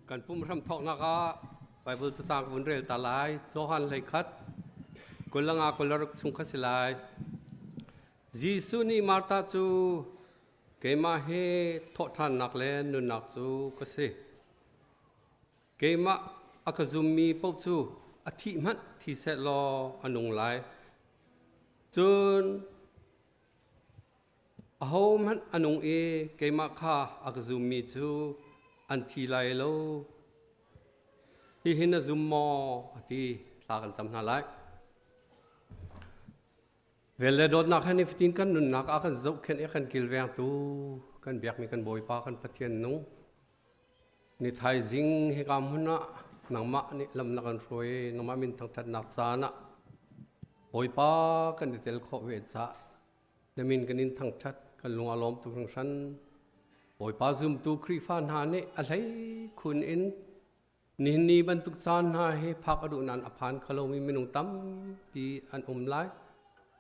Kan pum hramthawknak ah Bible cacang vun rel ta lai. Johan 21 25 26 chung kha si lai. Jesuh nih Martha cu keimah hi thawhṭhannak le nunnak cu ka si. Keimah a ka zummi paoh cu a thih hmanh thi seh law a nung lai. Cun Ahohmanh a nung i keimah kha a ka zummi cu an thi lai lo. Hihi na zum maw? a ti. Thla kan cam hna lai. Vel le dawtnak he nifatin kan nunnak ah kan zohkhenh i kan kilvengtu kan biakmi kan Bawipa kan Pathian nung ni thaizing hika hmun ah nangmah nih lam na kan hruai nangmah min thangṭhatnak caan ah Bawipa kan i tel khawh ve caah Na min kan in thangṭhat, kan lung a lawm tuk hringhran. Bawipa zumtu Khrihfa hna nih a hlei khun in nihin ni bantuk caan hna hi phak a duh nain a phan kho lomi minung tampi an um lai.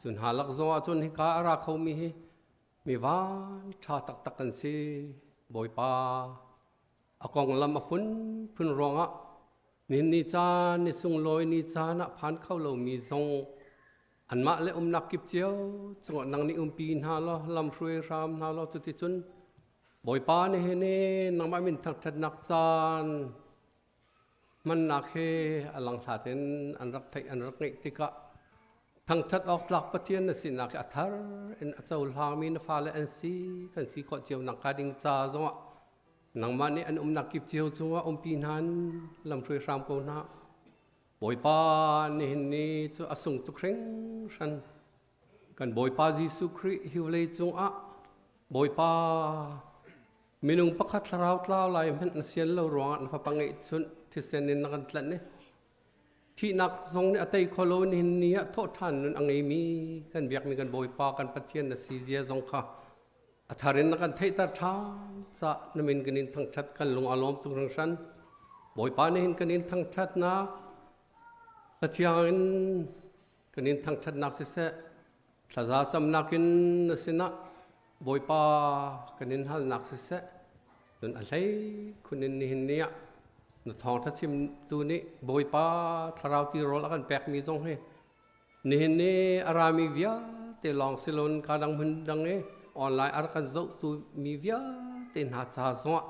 Cu hna lak zong ah cun hika a ra khomi hi mi van ṭha taktak kan si. Bawipa a konglam a phunphun ruangah nihin ni caan ni sunglawi ni caan ah phan kho lomi zong Anmah le umnak kip cio cungah nang nih umpi hna law lamhruai hram hna law cuticun Bawipa nih hin nangmah min thangṭhatnak caan hmannak he a langhlat in an rak theih an rak ngeih tikah thangṭhat awk tlak Pathian na sinak hi a thar in a cohlangmi na fale an si kan si khawh cio nakhnga ding ca zongah nangmah nih an umnak kip cio cungah umpi hna in lamhruai hram ko hna. Bawipa nihin ni cu a sung tuk hringhran. Kan Bawipa Jesuh Khrih hi vawlei cungah Bawipa minung pakhat thlarau tlau lai hmanh na sian lo ruangah na fapa ngeihchunh thisen in na kan tlanh i thihnak zong nih a tei kho lo nihin ni ah thawhṭhan nun a ngeimi kan biakmi kan Bawipa kan Pathian na si zia zong kha a thar in na kan theihter ṭhan cah na min kan in thangṭhat kan lung a lawm tuk hringhran Bawipa nih hin kan in thangṭhatnak Pathian in kan in thangṭhatnak siseh thlaza camnak in na sinah Bawipa kan in halnak siseh cun a hlei khun in nihin ni ah na thawngṭha chimtu nih Bawipa thlarau tirawl a kan pekmi zong hi Nihin ni a rami vialte lawng si loin ka dang hmun dang i online a rak kan zohtu mi vialte hna ca zongah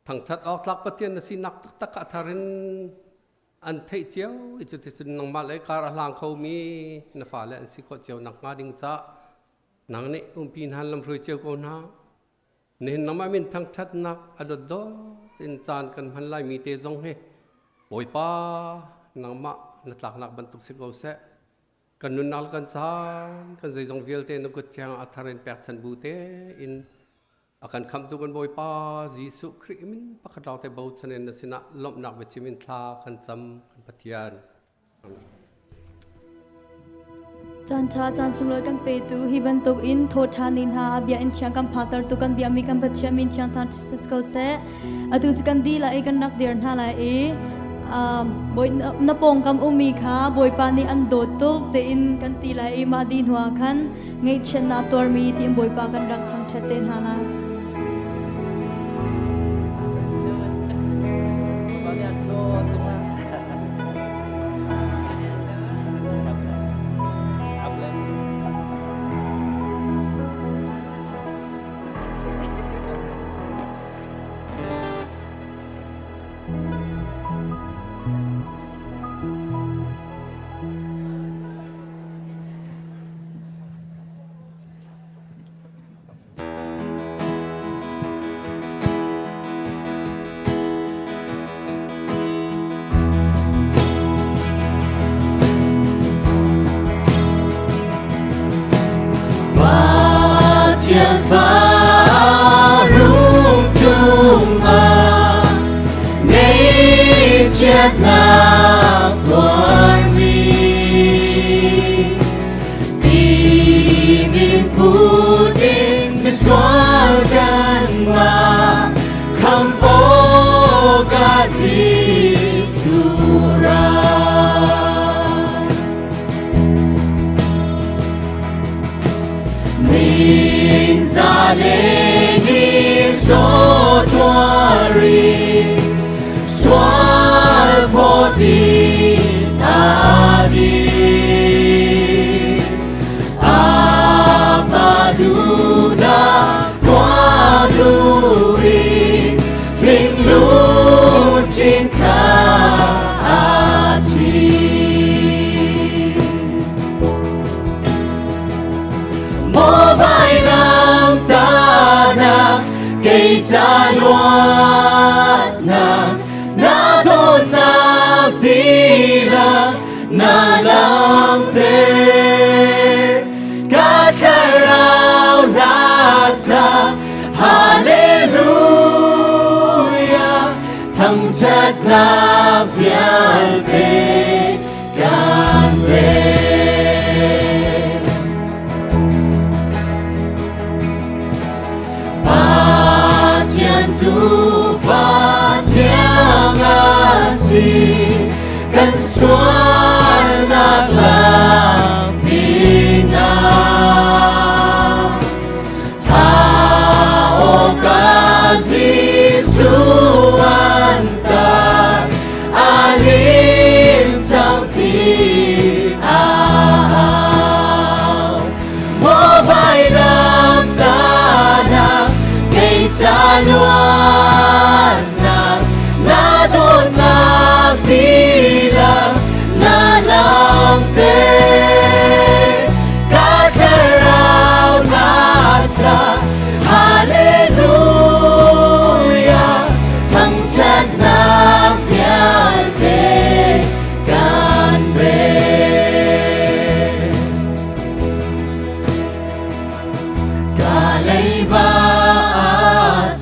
thangṭhat awk tlak Pathian na sinak taktak a thar in an theih cio i cuticun nangmah le kar a hlang khomi na fale an si khawh cio nakhnga ding caah nang nih umpi hna lamhruai cio ko hna. Nihin nangmah min thangṭhatnak a dawtdawt in caan kan hman laimi te zong hi Bawipa nangmah na tlaknak bantuk si ko seh. Kan nunnak le kan caan kan zeizong vialte na kut thiang a thar in pekchanh bu tein a kan khamhtu kan Bawipa Jesuh Khrih min pakhat lawng te bochan in na sinah lawmhnak biachim in thla kan cam kan Pathian. Caanṭha caan sunglawi kan petu hi bantuk in thawṭhan ni hna bia in thiang kan phaktertu kan biakmi kan Pathian min thiang thang si ko seh. Atu cu kan dih lai i kan rak dir hna lai i bawi na pawngkam ummi kha Bawipa nih an dawt tuk tein kan ti lai i mah dih hnuah khan ngaihchiatnak tuarmi tiin Bawipa kan rak thangṭhat te hna lai. God bless you. Pathian fa rung cungah ngaihchiatnak tuarmi Timin putin misual kanmah khamh awkah Jesuh ra. Ningzah le ni so tuarin. luchin kha a chim. Maw vailamtahnak kei ca luatnak na dawtnak dihlak na langhter. Ka thlarau hla sa Hallelujah thangṭhatnak vialte kan pek. Pathian tuufa thiang a si, kan sualnak lampi hna. Tha awkah Jesuh an tar, a lim cang ti a au. Maw vailamtahnak kei ca luatnak, na dawtnak dihlak na langhter. Ka thlarau na sa, Hallelujah, thangṭhatnak vialte kan pek. Ka leiba a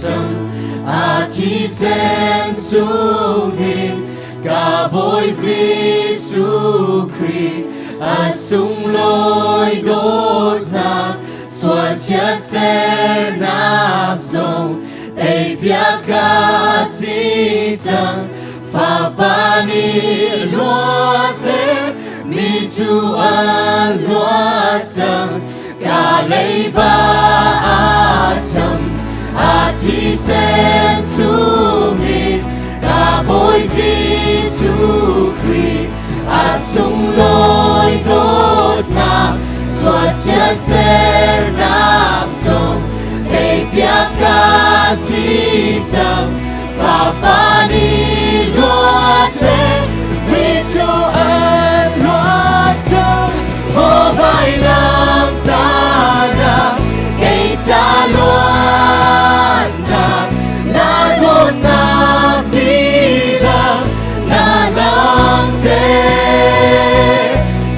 cang, a thisen sungin ka Bawi Jesuh Khrih a sunglawi dawtnak sual chia sernak zong teipiak ka si cang. Fapa nih luatter mi cu an luat cang. Ka leiba a cham, a thisen sungin ka Bawi Jesuh Khrih a sunglawi dawtnak sualchia sernak zong teipiak ka si cang. Fapa nih luatter mi cu an luat cang. Maw vailamtahnak kei ca luatnak, na dawtnak dihlak na langhter.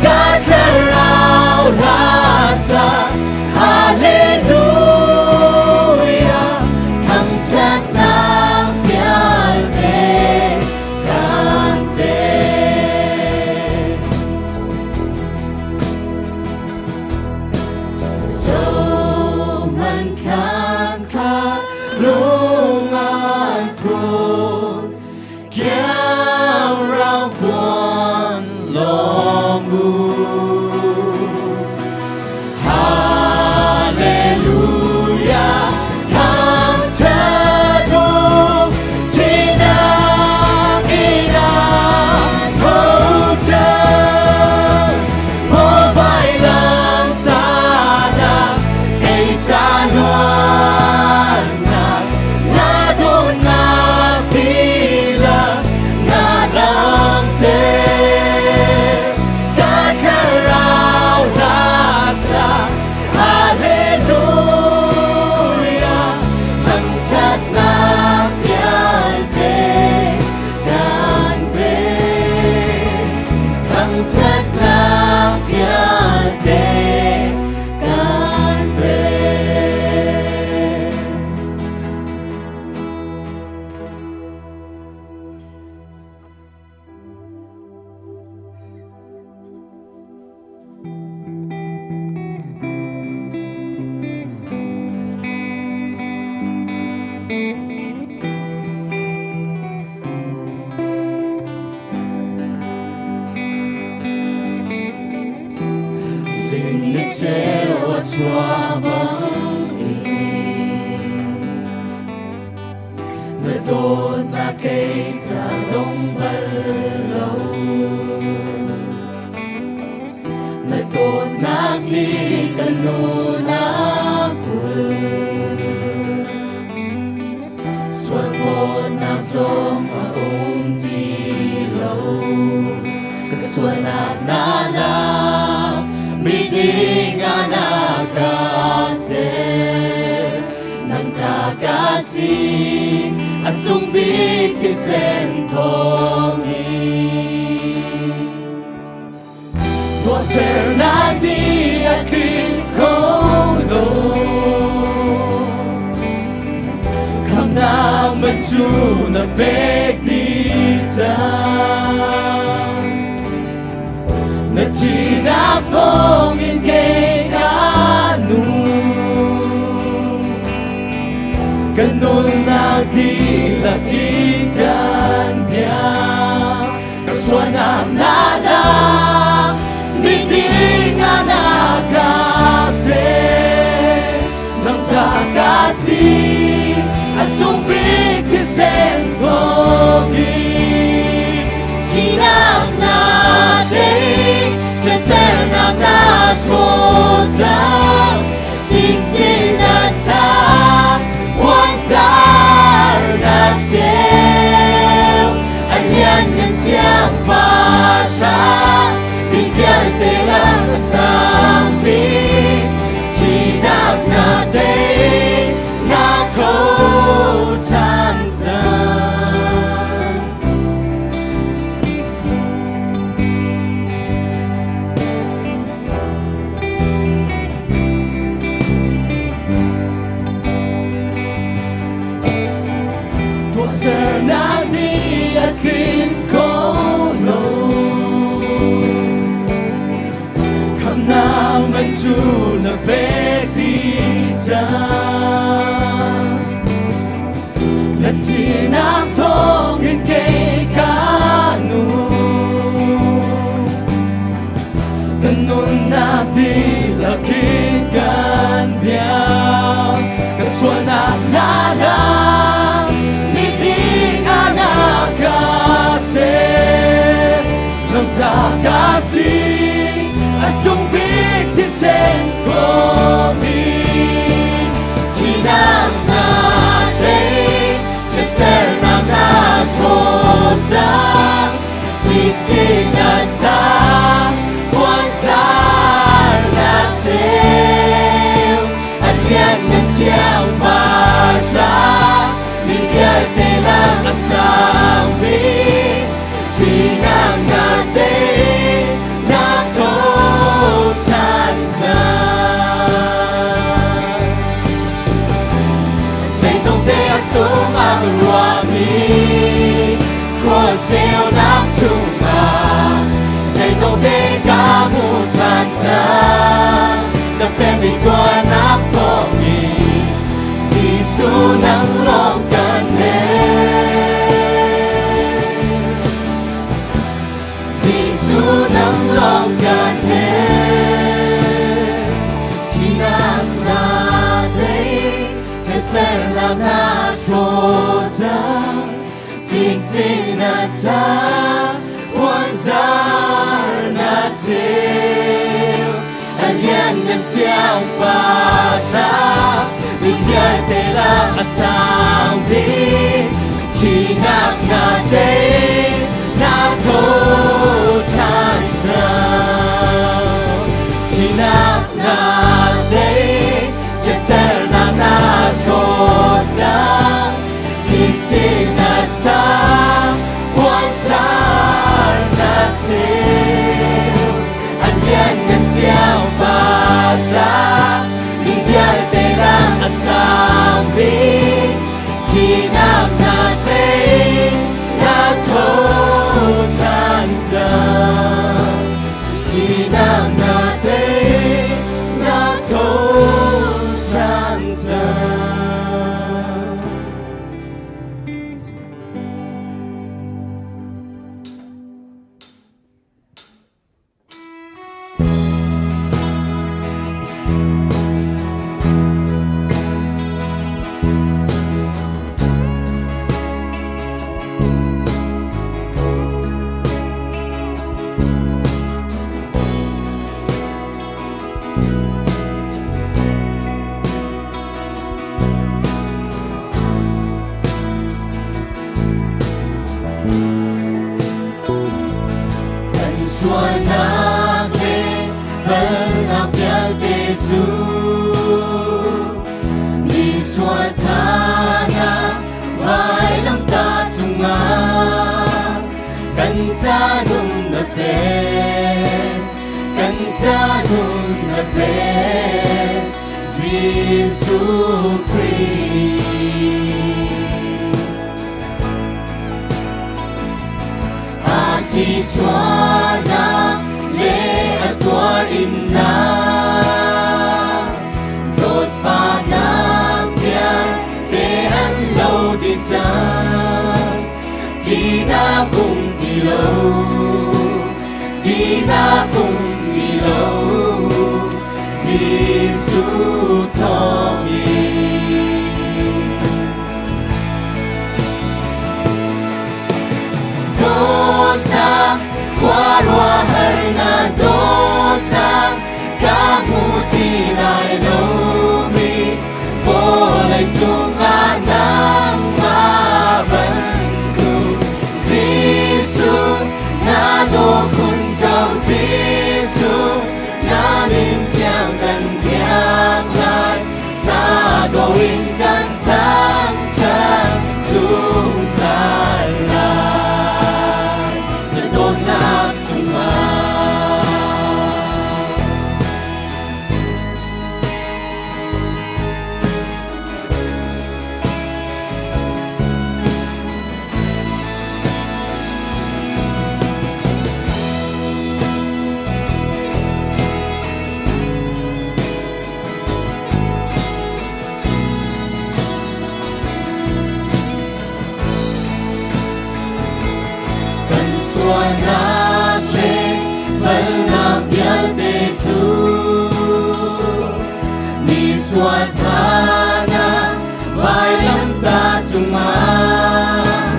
Ka thlarau hla sa Hallelujah, thangṭhatnak vialte kan pek. Zohhmanh thlan kha lung ai thun, kiangrang puan lawng u. Hallelujah, thangṭhat u, thihnak in a tho cang. Maw vailamtahnak kei ca luatnak, na dawtnak dihlak na langhter. Ka thlarau hla sa Hallelujah, thangṭhatnak vialte kan pek. Thangṭhatnak vialte kan pek. Zing ni ceu a chuah bang in na dawtnak kei ca dong bal lo. Na dawtnak nih ka nun a kulh, sual phawtnak. Sung bik thisen thawngin. Tuahsernak nih a tlinh kho lo. Khamnak man cu na pek dih cang. Na thihnak thawngin kei ka nung. Kan nunnak dihlak in kan biak. Ka sualnak na lak, miding ah na ka ser. Nang ta ka si, a sung bik thisen thawngin. Thihnak na tei, chiatsernak na hrawh cang. Cikcin na chak, puanzar na cheu. A lianngan siangpahrang, mi vialte lak a sang bik. Thihnak na tei, na tho ṭhan cang. Tuahsernak nih a tlin kho lo. Khamnak man cu na pek dih cang. Na thihnak thawngin kei ka nung. Kan nunnak dihlak in kan biak. Ka sualnak na lak, miding ah na ka ser. Nang ta ka si, a sung bik thisen thawngin. Thihnak na tei, chiatsernak na hrawh cang. Cikcin na cang, puanzar na cheu. A lianngan siangpahrang, mi vialte lak a sang bik. Thihnak na tei, na tho ṭhan cang. Zeizong te a sung ah ka ruahmi khua ceunak chungah zeizong te ka hmu ṭhan cang. Na pekmi tuarnak thawngin Jesuh nang lawng kan herh. Jesuh nang lawng kan herh. Thihnak na tei, chiatsernak na hrawh cang. Cikcin na cang, puanzar na cheu. A lianngan siangpahrang, mi vialte lak a sang bik. Thihnak na tei, na tho ṭhan cang. Thihnak na tei, chiatsernak na hrawh cang. Cikcin na cang, puanzar na cheu. A lianngan siangpahrang, mi vialte lak a sang bik. Thihnak na tei, na Jesuh Khrih. A thi chuahnak le a tuar innak zawtfahnak vialte an lo dih cang. Ṭihnak um ti lo, ṭihnak um ti lo, Jesuh thawngin. Dawtnak, khuaruahharnak dawtnak, ka hmu ti lai lo mi vawlei cungah nangmah bantuk Jesuh na daw khun ko Jesuh na min thiang kan biak lai na daw in kan thangṭhat zungzal lai na dawtnak chungah. Kan sualnak le palhnak vialte cu mi sual thanak vailamtah cungah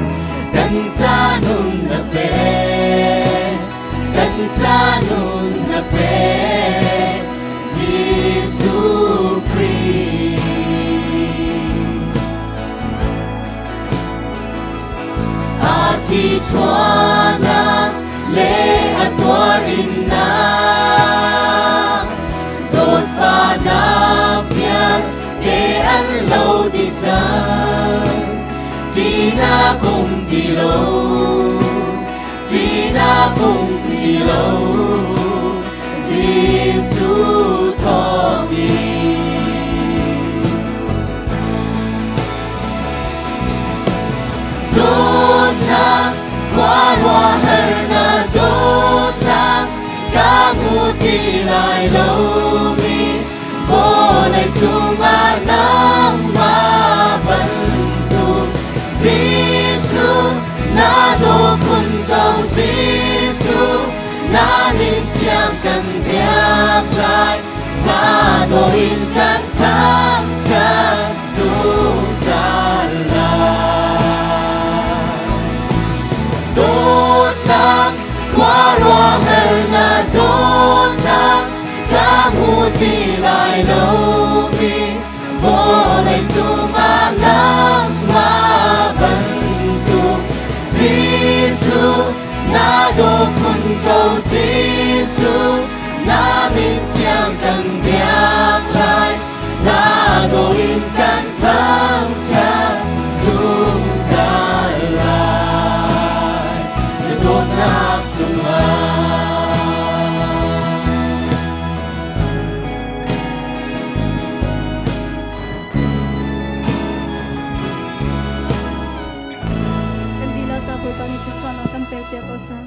kan ca nun na pek kan ca nun na pek Jesuh Khrih. A thi chuahnak le a tuar innak zawtfahnak vialte an lo dih cang. Ṭihnak um ti lo, ṭihnak um ti lo, Jesuh thawngin. Dawtnak, khuaruahharnak dawtnak, ka hmu ti lai lo mi vawlei cungah nangmah bantuk Jesuh na daw khun ko Jesuh na min thiang kan biak lai na daw in kan thangṭhat zungzal lai. Dawtnak, khuaruahharnak dawtnak, ka hmu ti lai lo mi vawlei cungah nangmah bantuk Jesuh na daw khun ko Jesuh na min thiang kan biak lai na daw in kan thangṭhat zungzal lai na dawtnak cungah. Kan dilah ca Bawipa nih thluachuahnak kan pek piak ko seh.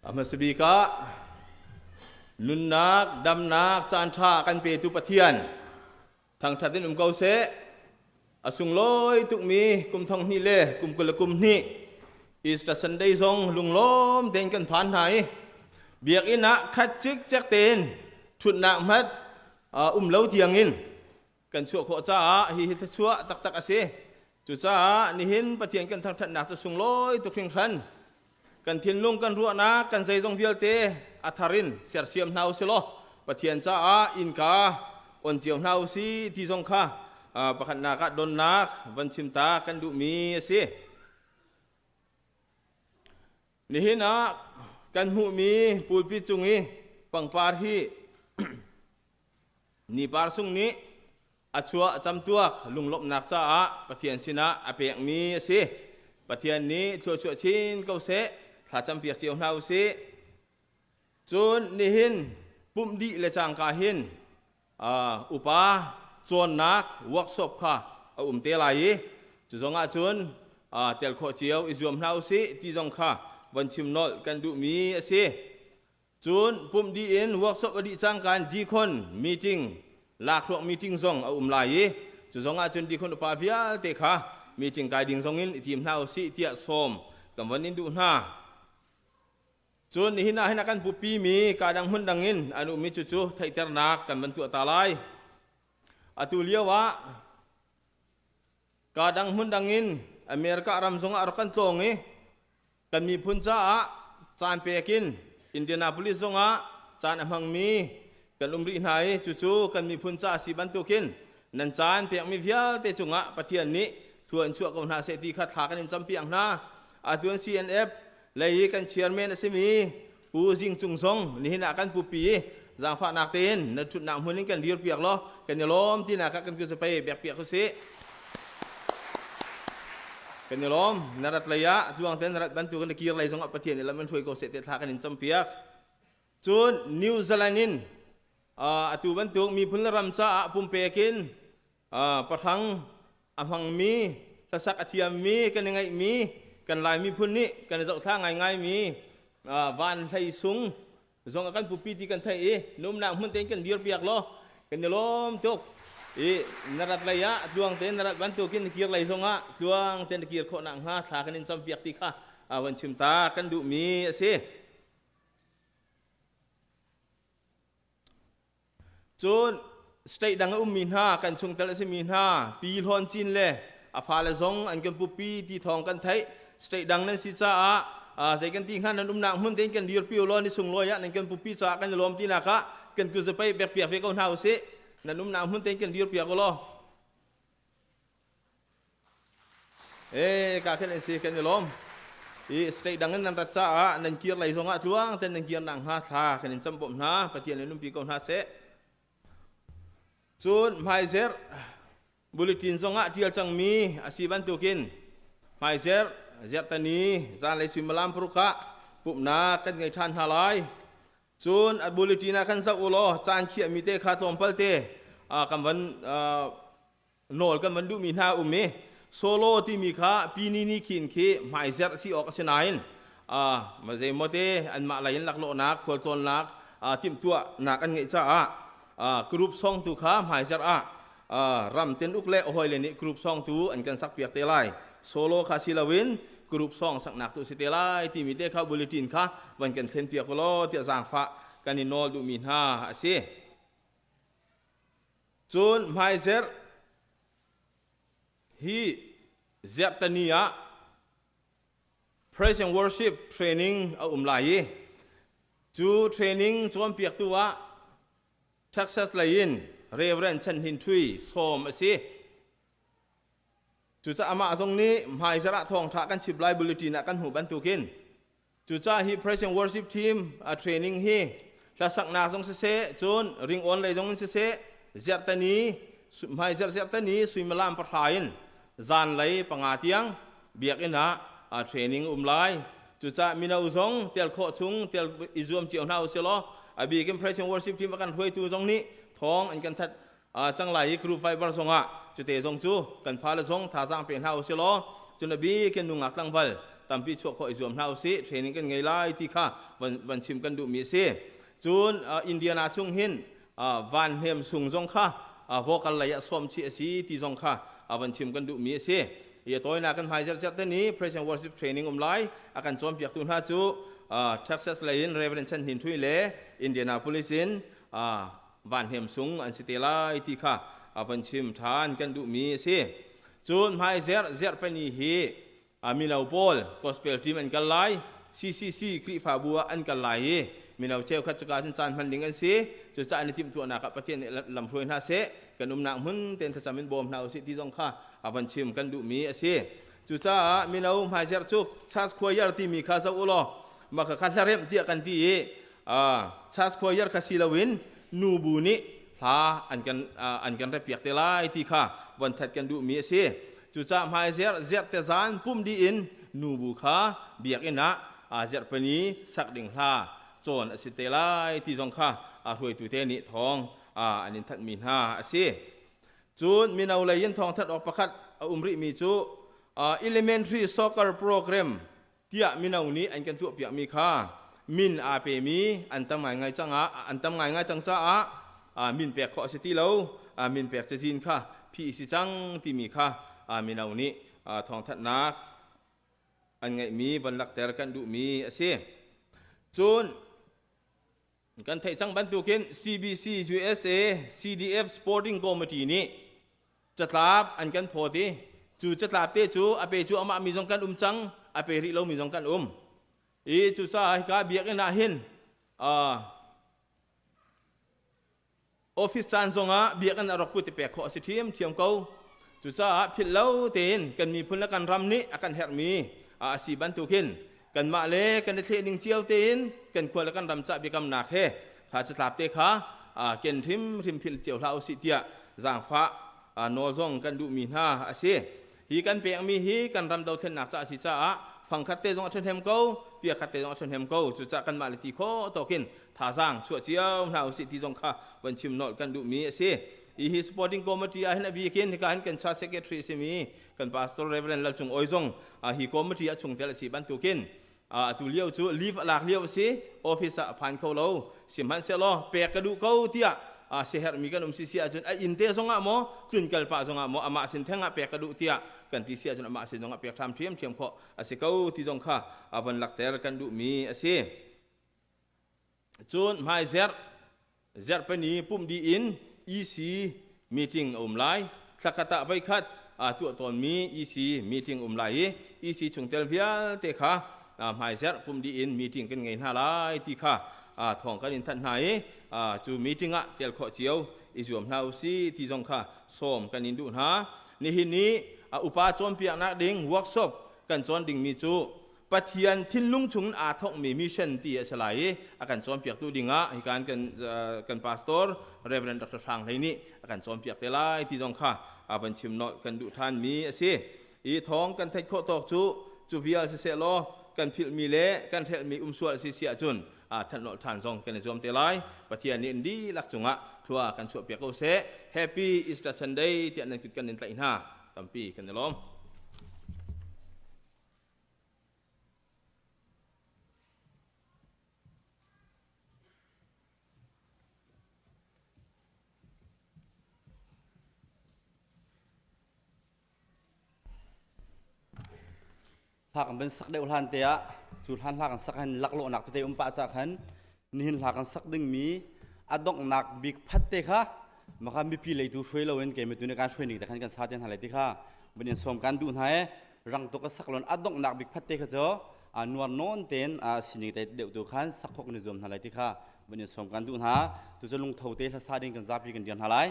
A hmasa bik ah nunnak, damnak, caanṭha kan petu Pathian thangṭhat in um ko seh. A sunglawi tukmi kum thong hnih le kum 20 le kum hnih Easter Sunday zong lunglawm tein kan phan hna i biakinn ah khat cikcek tein ṭhutnak hmat um lo tiangin kan chuah khawh caah hihi thluachuah taktak a si. Cucaah nihin Pathian kan thangṭhatnak cu sunglawi tuk hringhran. Kan thinlung kan ruahnak kan zeizong vialte a thar in sersiam hna u silaw Pathian caah innka on cio hna u si ti zong kha pakhatnak ah donnak van chim ta kan duhmi a si. Nihin ah kan hmuhmi pulpit cung i pangpar hi Nipar sung nih a chuah camtuak lunglawmhnak caah Pathian sinah a pekmi a si. Pathian nih thluachuah chin ko seh, thlacam piak cio hna u sih. Cun nihin pumh dih le cangka hin upa cawnnak workshop kha a um te lai i cu zong ah cun tel khawh cio i zuam hna usih ti zong kha von chim nolh kan duhmi a si. Cun pumh dih in workshop a dih cangka in deacon meeting lakhruak meeting zong a um lai i cu zong ah cun deacon upa vialte kha meeting kai ding zong in i tim hna usih tiah sawm kan von in duh hna. Cun nihin ah hin a kan pupimi ka dang hmun dang in an ummi cucu theihternak kan van tuah ta lai. Atu lio ah ka dang hmun dang in America ram zong ah rak kan tlawng i kan miphun caah caan pek in Indianapolis zong ah caan a hmangmi kan um rih hna i cucu kan miphun ca a si bantukin nan caan pekmi vialte cungah Pathian nih thua in chuah ko hna seh ti kha thla kan in campiak hna. Atu an CNF lei i kan chairman a simi Pu Zing Cung zong nihin ah kan pupi i zaangfahnak tein na ṭhutnak hmun in kan dirpiak law kan i lawm tinak ah kan kut pei bekpiak usih. Kan i lawm na rat lei ah tluang tein na rat bantuk in na kir lei zong ah Pathian nih lam in hruai ko seh ti thla kan in campiak. Cun New Zealand in atu bantuk miphun le ram caah pumpek in pahrang a hmangmi hlasak a thiammi kan i ngaihmi kan Lai miphun nih kan i zohthla ngaingaimi Van Hlei Sung zong a kan pupi ti kan theih i numnak hmun tein kan dirpiak law kan i lawm tuk i na rat lei ah tluang tein na rat bantukin na kir lei zong ah tluang tein na kir khawh nakhnga thla kan in campiak ti kha van chim ta kan duhmi a si. Cun state dang a ummi hna kan chungtel a simi hna Pi Hlawn Cin le a fale zong an kan pupi ti thawng kan theih. State dang nan si caah zei kan ti hnga nan umnak hmun tein kan dirpi u law ni sunglawi ah nan kan pupi caah kan i lawm tinak ah kan kuzapei bekpiak ve ko hna usih. Nan umnak hmun tein kan dirpiak u law. E ka khen an si kan i lawm. I state dang in nan rat caah nan kir lei zong ah tluang ten nan kir nak hnga thla kan in cam bawmh hna Pathian in umpi ko hna seh. Cun hmaizer bulletin zong ah tial cangmi a si bantukin hmaizer zertani zanlei suimilam paruk ah pumhnak kan ngei ṭhan hna lai. Cun a bulletin ah kan zoh u law caan khiahmi te kha tlawmpal te kan van nawl kan van duhmi hna um i solo timi kha pinini khin khi hmaizerh si awk a si nain zeimaw te anmah lei in laklawhnak khualtlawnnak timhtuahnak an ngeih caah group song tu kha hmaizerh ah ram ten uk le hawi le nih group song tu an kan sak piak te lai solo kha si loin group song saknak tu si te lai timi te kha bulletin kha van kan thlen piak law tiah zaangfah kan i nawl duhmi hna a si. Cun hmaizerh hi zerhtani ah praise and worship training a um lai i cu training cawnpiaktu ah Texas lei in Reverend Chan Hnin Thui sawm a si. Cucaah amah zong nih hmaizarh ah thawngṭha kan chim lai bulletin ah kan hmuh bantukin cucaah hi praise and worship team a training hi hlasaknak zong siseh cun ringawn lei zong in siseh zerhtani hmaizarh zerhtani suimilam pahra in zanlei panga tiang biakinn ah training um lai. Cucaah mino zong tel khawh chung tel i zuam cio hna usih law a bik in praise and worship team a kan hruaitu zong nih thawng an kan that cang lai i group Viber zongah cute zong cu kan fale zong thazaang pe hna usih law cun a bik in nungak tlangval tampi chuah khawh i zuam hna usih training kan ngei lai ti kha van chim kan duhmi a si. Cun Indiana chung hin Van Hnem Sung zong kha vocal lei ah sawm chih a si ti zong kha van chim kan duhmi a si. I tawinak kan hmai zerh te ni praise and worship training um lai a kan cawnpiaktu hna cu Texas lei in Reverend Chan Hnin Thui le Indianapolis in Van Hnem Sung an si te lai ti kha van chim ṭhan kan duhmi a si. Cun hmai zer zerh pani hi mino pawl gospel team an kal lai. CCC Khrihfabu ah an kal lai i mino cheukhat cuka cun caan hman ding an si. Cucaah an i timhtuahnak ah Pathian nih lamhruai hna seh, kan umnak hmun tein thlacam in bawm hna usih ti zong kha a van chim kan duhmi a si. Cucaah mino hmaizer cu church choir timi kha zoh u law mah kha hlaremh tiah kan ti i church choir kha si loin nubu nih hla an kan repiak te lai ti kha von that kan duhmi a si. Cucaah hmaizer zerh te zan pum dih in nubu kha biakinn ah zerhpani sak ding hla cawn a si te lai ti zong kha hruaitu te nih thawng an in thanhmi hna a si. Cun mino lei in thawngthat awk pakhat a um rihmi cu elementary soccer program tiah mino nih an kan tuahpiakmi kha min aa pemi an tam ngaingai cang ah an tam ngaingai cang caah min pek khawh a si ti lo. Min pek cazin kha phih si cang timi kha mino nih thawngthanhnak an ngeihmi von lakter kan duhmi a si. Cun kan theih cang bantukin CBC USA CDF Sporting Committee nih catlap an kan phawt i cu catlap te cu a pe cu amah mi zong kan um cang, a pe rih lomi zong kan um i cucaah hika biakinn ah hin office caan zongah biakinn a rak put i pek khawh a si ṭhiamṭhiam ko. Cucaah philh lo tein kan miphun le kan ram nih a kan herhmi a si bantukin kanmah le kan i thleh ning cio tein kan khua le kan ram cah biakamnak he kha catlap te kha ken hrimhrim philh cio hlah usih tiah zaangfah nawl zong kan duhmi hna a si. Hi kan pekmi hi kan ram dothlennak ca a si caah fangkhat te zong a ṭhahnem ko, piakhat te zong a ṭhahnem ko. Cucaah kanmah le ti khawh tawkin thazaang chuah cio hna usih ti zong kha van chim nolh kan duhmi a si. Hi hi supporting committee ah hin a bikin hika hin kan church secretary a simi kan pastor Reverend Lal Cung Oi zong hi committee a chungtel a si bantukin atu lio cu leave a lak lio a si, office ah a phan kho lo. Sihmanhsehlaw pek ka duh ko tiah siaherhmi kan um si si ahcun a inn te zongah maw, tlunkal pah zongah maw, amah sin theng ah pek ka duh tiah kan ti si ahcun amah sin zongah pek ṭham ṭhiamṭhiam khawh a si ko ti zong kha a von lakter kan duhmi a si. Cun hmaizerh zarhpini pumh dih in EC meeting a um lai. Thlakhat ah voikhat aa tuah tawnmi EC meeting um lai i EC chungtel vialte kha hmaizerh pumh dih in meeting kan ngei hna lai ti kha thawng kan in thanh hna i cu meeting ah tel khawh cio i zuam hna usih ti zong kha sawm kan in duh hna. Nihin ni upa cawnpiaknak ding workshop kan cawn dingmi cu Pathian thinlung chung aa thawkmi mission ti a si lai i a kan cawnpiaktu dingah hikan kan pastor Reverend Dr. Hrang Hlei nih a kan cawnpiak te lai ti zong kha a van chim nolh kan duh ṭhanmi a si. I thawng kan theih khawh tawk cu cu vial siseh law kan philhmi le kan hrelhmi um sual si si ahcun thanh nolh ṭhan zong kan i zuam te lai. Pathian nih dihlak cungah thlua kan chuahpiak ko seh. Happy Easter Sunday tiah nan kut kan in tlaih hna. Tampi kan i lawm. Hla kan van sak deuh hlan te ah cu hlan hla kan sak han laklawhnak tete um pah ca khan nihin hla kan sak dingmi a donghnak bik phat te kha maka mipi leitu hruai loin kei mitu nih kan hruai ning te khan kan sa te hna lai ti kha van in sawm kan duh hna e. Rang tuk a sak lon a donghnak bik phat te kha cu nuar nawn tein sining te deuh tu khan sak khawk ni zuam hna lai ti kha van in sawm kan duh hna. Tu cu lungtho te hlasa ding kan zapi kan dir hna lai.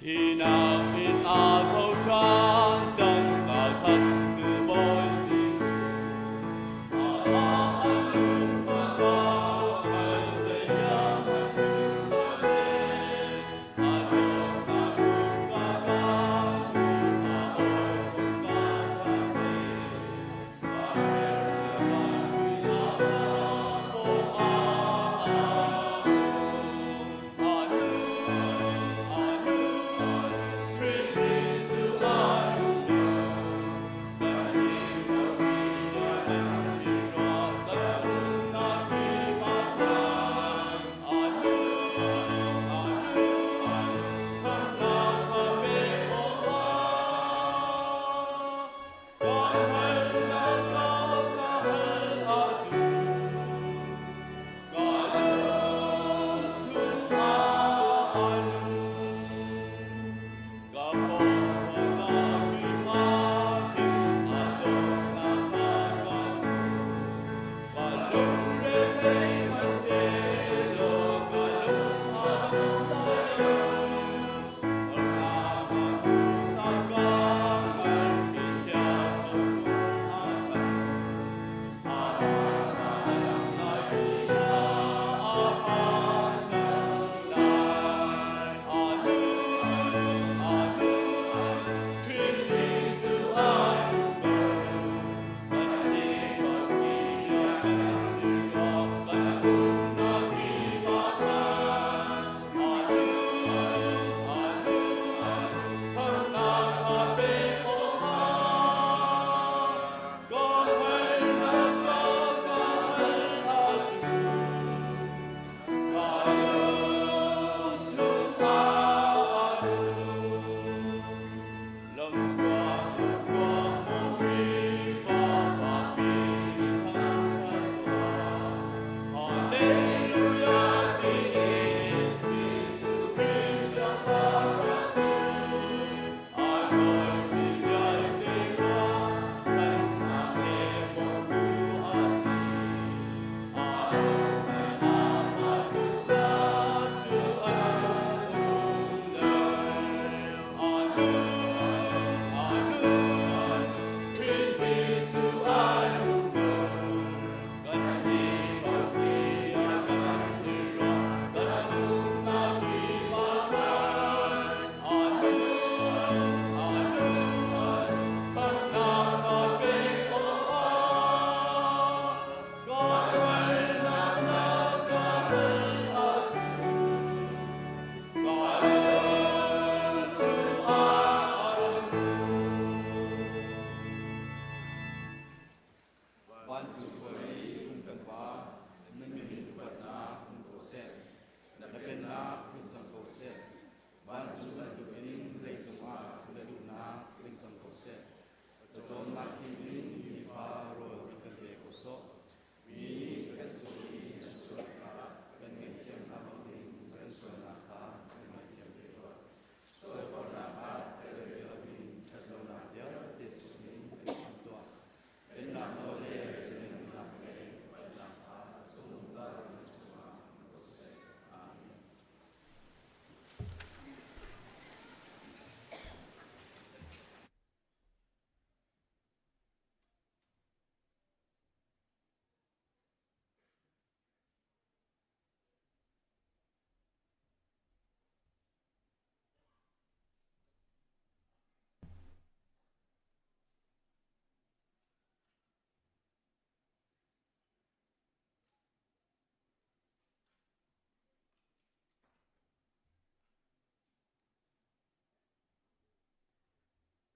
Thinak in aa tho ṭhan cang ka khamhtu Bawi Jesuh. Amah an lungput ah an zeiah hmanh chim hna seh. A dawtnak kutka ka hmuh, a aw thawng ka theih. Ka herh le vanmi a ka pawng ah a um.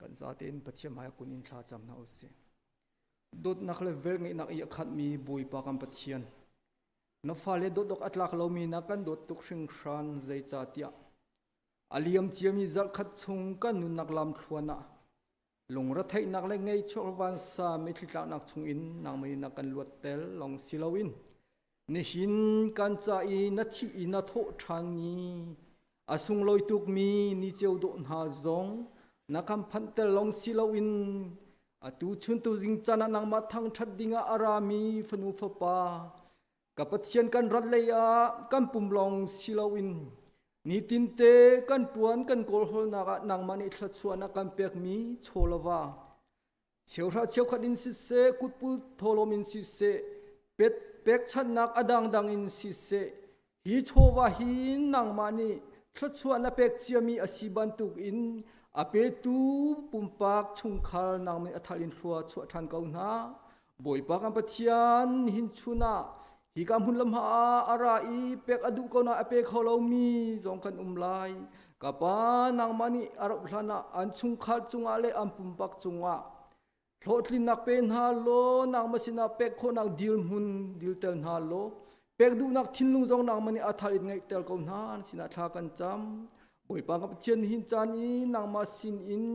Kan zatein Pathian hmai kun in thla cam hna usih. Dawtnak le velngeihnak i a khatmi Bawipa kan Pathian, na fale dawt awk a tlak lomi na kan dawt tuk hringhran zeicahtiah a liam ciami zarhkhat chung kan nunnak lamthluan ah lungretheihnak le ngeihchuak vansa mitthli tlaknak chungin nangmah nih na kan luattel lawng si loin nihin kan ca i na thih i na thawh ṭhan ni a sunglawi tukmi ni ceu dawh hna zong na kan phanhter lawng si loin atu chun tuzing caan ah nangmah thangṭhat dingah a rami fanu fapa Ka Pathian kan rat lei ah kan pum lawng si loin nitinte kan ṭuan kan kawlhawlnak ah nangmah nih thluachuah na kan pekmi chaw le va cheuhra cheukhat in siseh kutput thawlawm in siseh pet pekchanhnak a dangdang in siseh hi chawva hi nangmah nih thluachuah na pek ciami a si bantukin a petu pumpak chungkhar nangmah nih a thal in thlua chuah ṭhan ko hna. Bawipa kan Pathian nihin chun ah hika hmun lam ah a ra i pek a duh ko na a pe kho lomi zong kan um lai. Ka pa nangmah nih a rauh hlan ah an chungkhar cungah le an pumpak cungah hlawhtlinnak pe hna law nangmah sinah pek khawhnak dirhmun dilter hna law pek duhnak thinlung zong nangmah nih a thar in ngeihter ko hna an sinah thla kan cam. Bawipa kan Pathian nihin caan i nangmah sin in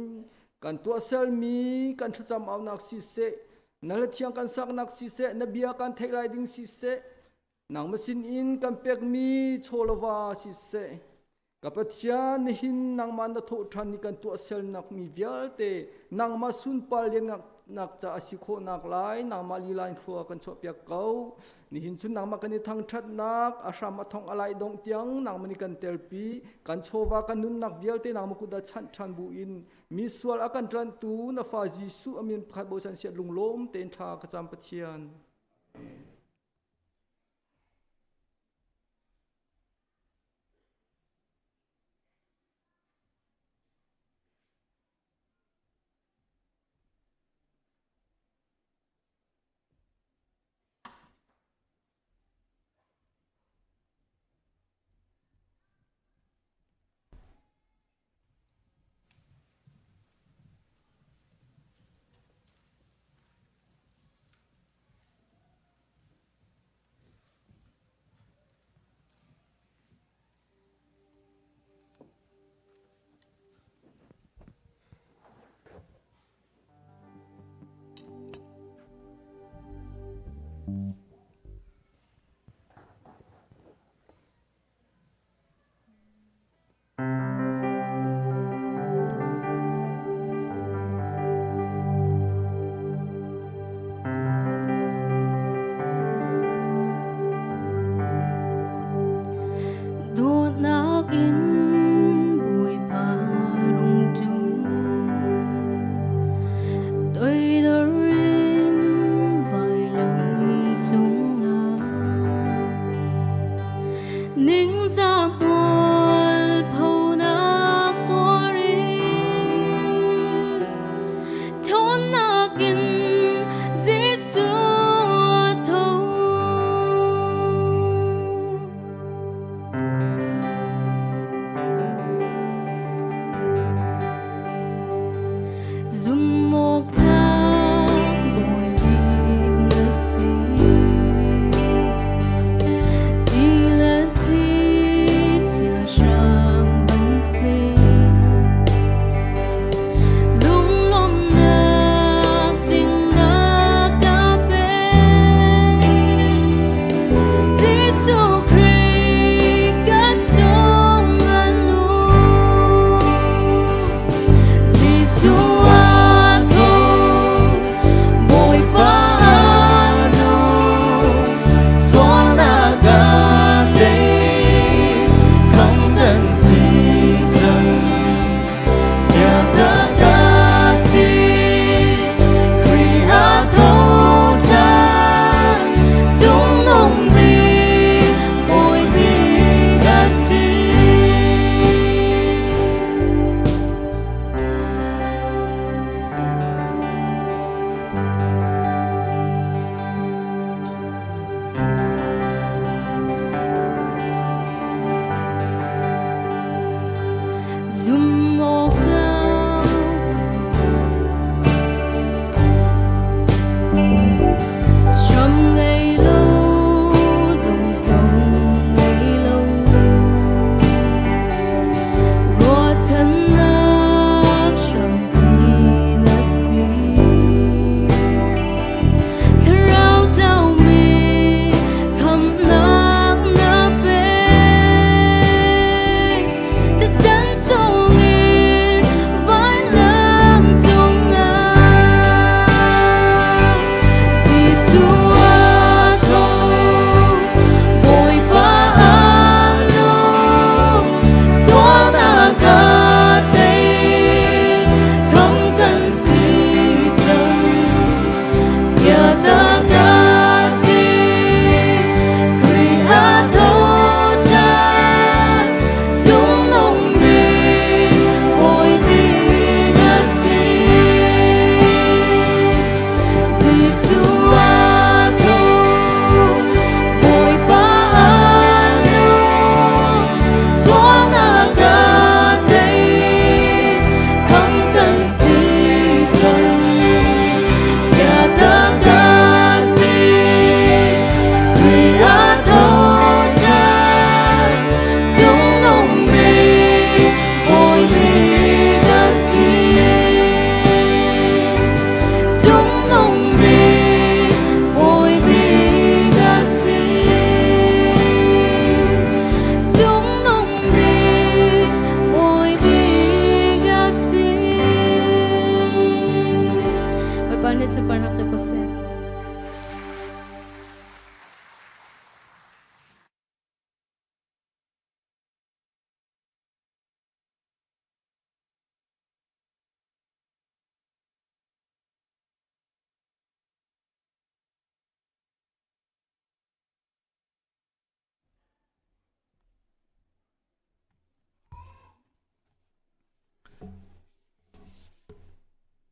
kan tuahsermi kan thlacam aunak siseh na hla thiang kan saknak siseh na bia kan theih lai ding siseh nangmah sin in kan pekmi chawlava siseh. Ka Pathian, nihin nangmah na thawh ṭhan ni kan tuahsernak mi vialte nangmah sunpar lianngaknak ca a si khawhnak lai nangmah lila in thlua kan chuahpiak ko. Nihin cun nangmah kan i thangṭhatnak a hram a thong a lai dongh tiang nangmah nih kan telpi kan chawva kan nunnak vialte nangmah kut ah chanh ṭhan bu in mi sual a kan tlanhtu na fa Jesuh a min pakhat bochan siat lunglawm tein thla ka cam Pathian.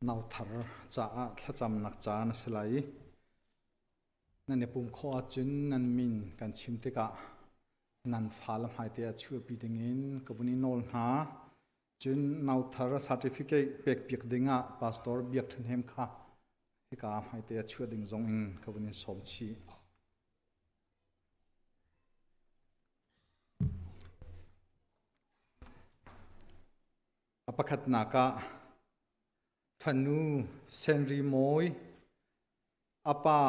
Nauthar caah thlacamnak caan a si lai i nan i pum khawh ahcun nan min kan chim tikah nan fale hmaite ah chuahpi dingin ka vun i nawl hna. Cun nauthar certificate pekpiak dingah Pastor Biak Ṭhan Hem kha hika hmaite ah chuah ding zong in ka vun in sawm chih. A pakhatnak ah fanu Senri Mawi, a pa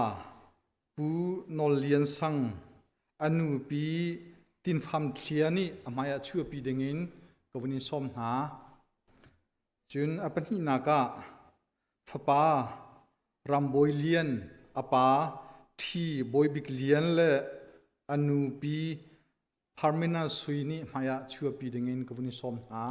Pu Nawl Lian Sang, a nu Pi Tin Fam Thlia nih a hmai ah chuahpi dingin ka vun in sawm hna. Cun a pahnihnak ah fapa Ram Bawi Lian, a pa Ṭhi Bawi Bik Lian le a nu Pi Parmena Sui nih hmaiah chuahpi dingin ka vun i sawm hna.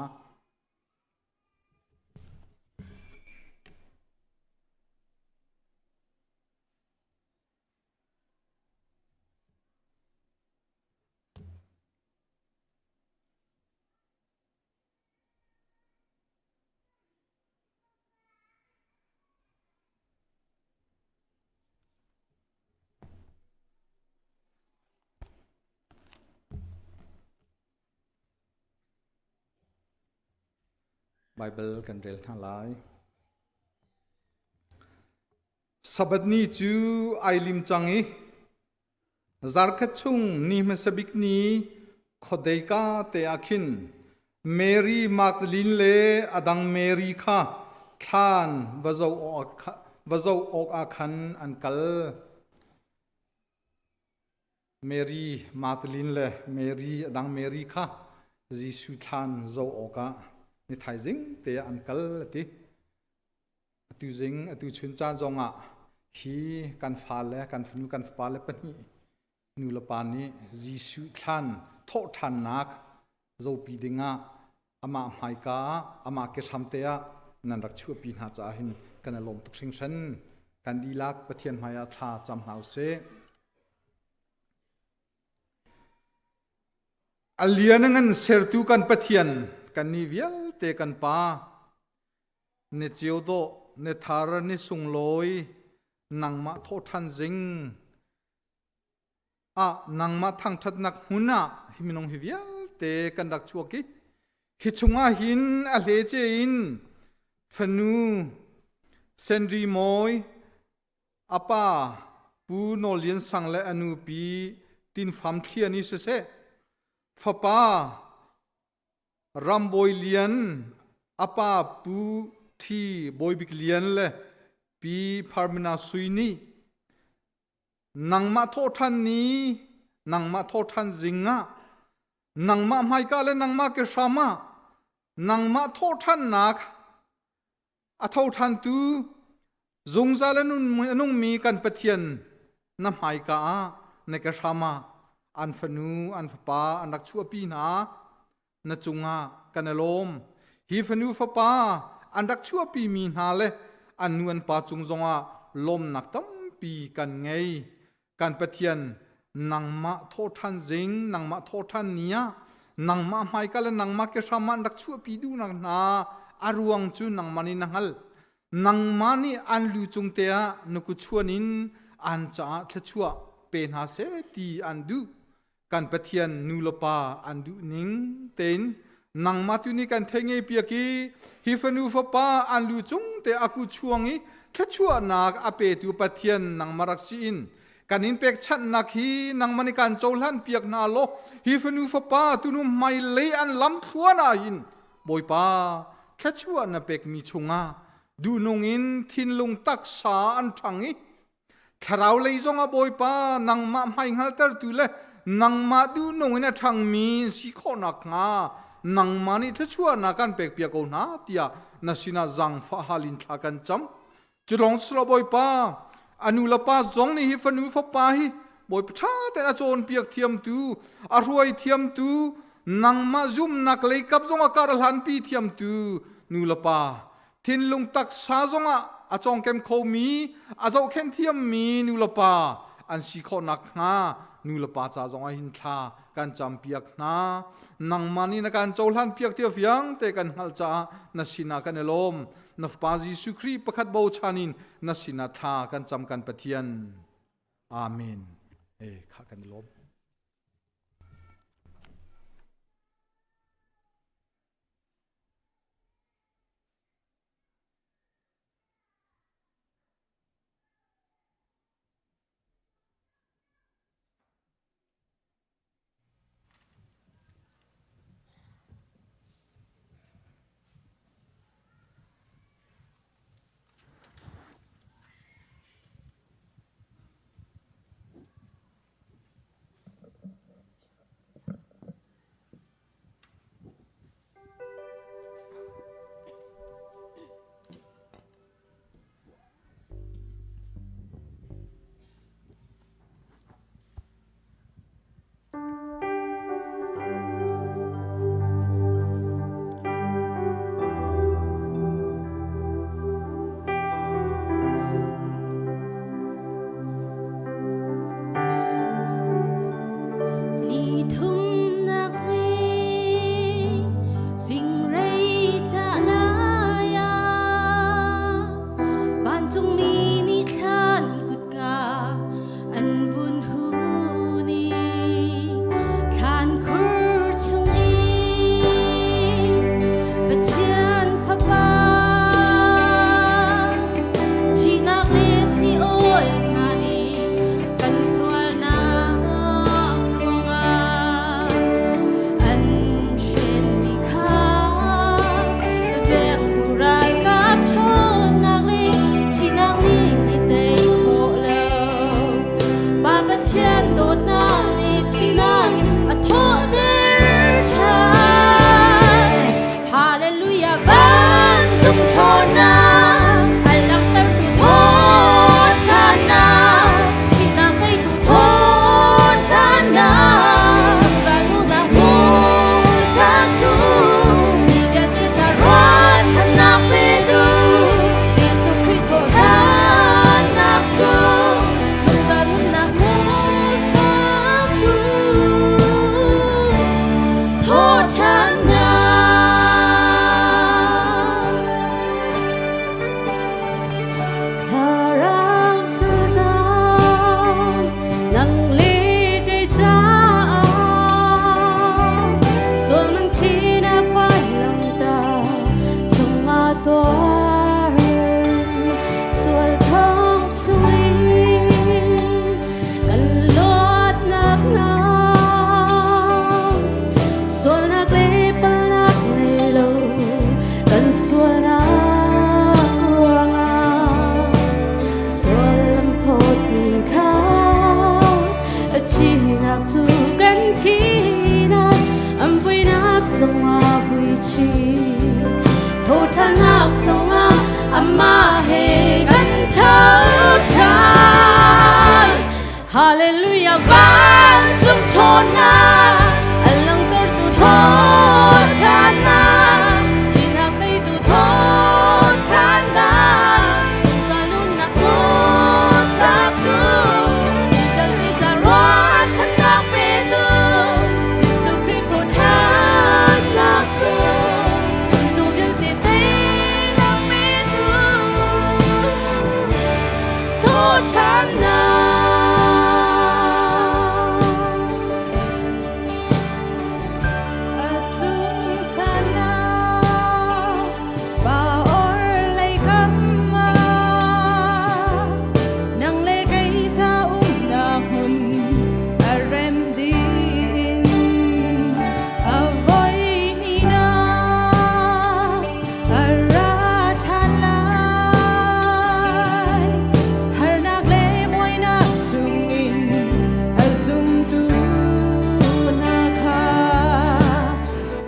Baibal kan rel hna lai. Sabbath ni cu ai lim cang i zarkhat chung ni hmasa bik ni khuadeika te ah khin Mary Magdalene le a dang Mary kha thlan va zoh awk ah khan an kal. Mary Magdalene le Mary a dang Mary kha Jesuh thlan zoh awkah ni thaizing te ah an kal a ti. Atu zing atu chun caan zongah hi kan fale kan fanu kan fapa le pahnih nu le pa nih Jesuh thlan thawhṭhannak zopi dingah amah hmaika ah amah ke hram te ah nan rak chuahpi hna caah hin kan i lawm tuk hringhran. Kan dihlak Pathian hmaiah thla cam hna usih. A lian ngan sertu kan Pathian kan ni vialte kan Pa ni ceu dawh ni thar ni sunglawi nangmah thawhṭhan zing ah nangmah thangṭhatnak hmun ah hi minung hi vialte kan rak chuak i hi chungah hin a hlece in fanu Senri Mawi a pa Pu Nawl Lian Sang le a nu Pi Tin Fam Thlia ni siseh fapa Ram Bawi Lian a pa Pu Ṭhi Bawi Bik Lian le Pi Pharmina Sui nih Nangmah thawhṭhan ni, nangmah thawhṭhan zing ah, nangmah hmaika le nangmah ke hram ah, nangmah thawhṭhannak a thoṭhantu zungzal a nungmi kan Pathian na hmaika ah na ke hram ah an fanu an fapa an rak chuahpi hna na cungah kan i lawm. Hi fanu fapa an rak chuahpimi hna le an nu an pa cung zongah lawmnak tampi kan ngei. Kan Pathian nangmah thawhṭhan zing, nangmah thawhṭhan ni ah nangmah hmaika le nangmah ke hram ah an rak chuahpi duhnak hna a ruang cu nangmah nih na hngalh. Nangmah nih an lu cung te ah na kut chuan in an caah thluachuah pe hna seh ti an duh. Kan Pathian nu le pa an duh ning tein nangmah tu nih kan thei ngei piak i hi fanu fapa an lu cung te a ku chuang i thluachuahnak a petu Pathian nangmah rak si in kan in pekchanhnak hi nangmah nih kan cohlan piak hna law hi fanu fapa tunu hmailei an lam thluan ah hin Bawipa thluachuah na pekmi chungah duhnung in thinlung taksa an ṭhang i Thlarau lei zongah Bawipa nangmah hmaihngaltertu le nangmah duhnung in a ṭhangmi si khawh nakhnga nangmah nih thluachuahnak kan pekpiak ko hna tiah na sinah zaangfah hal in thla kan cam. Cu lawng si lo Bawipa, a nu le pa zong nih hi fanu fapa hi Bawipa ṭha tein a cawnpiak thiamtu, a hruai thiamtu, nangmah zumhnak lei kap zong a kar a hlanpi thiamtu nu le pa thinlung taksa zongah a cawngkem khomi a zohkhenh thiammi nulepa an si khawh nakhnga Nu le pa ca zong ah hin thla kan cam piak hna. Nangmah nih na kan cohlan piak ti fiang te kan hngalh caah na sinah kan i lawm. Na Fapa Jesuh Khrih pakhat bochan in na sinah thla kan cam kan Pathian. Amen. E kha kan i lawm. Ni thumnak zing fingrei cah lai ah vancungmi nih thlan kutka an vun hun i thlan khur chung i Pathian Fapa thihnak le si-awl hna nih kan sualnak ruangah an hrenmi kha vengtu ralkap ṭhawnnak le thihnak nih ni tei khawh lo. Pa Pathian dawtnak nih thihnak in a thawhter ṭhan. Hallelujah vancung ṭhawnnak a langhtertu thawhṭhannak thihnak teitu thawhṭhannak zungzal nunnak hmuhsaktu mi vialte ca ruahchannak petu Jesuh Khrih thawhṭhannak sung zungzal nunnak hmuhsaktu thawhṭhannak. Thlarau saltan nang le kei caah sual man thinak vailamta cungah tuar sual thong chungin kan luatnak na sualnak le palnak ngei lo kan sualnak ruangah sual lam phawtmi kha a thihnak cu kan thihnak an vuinak zongah vui chih thawṭhannak zongah amah he kan tho ṭhan. Hallelujah vancung ṭhawnnak a langhtertu thawṭhannak thihnak teitu thawṭhannak zungzal nunnak hmuhsaktu mi vialte ca ruahchannak petu Jesuh Khrih thawṭhannak sung zumtu vialte teinak petu thawṭhannak. A cung sannak pa or lei kam ah nang le kei ca umnak hmun a rem ding a voi hnihnak a ra ṭhan lai. Harnak le buainak chungin a zumtu hna kha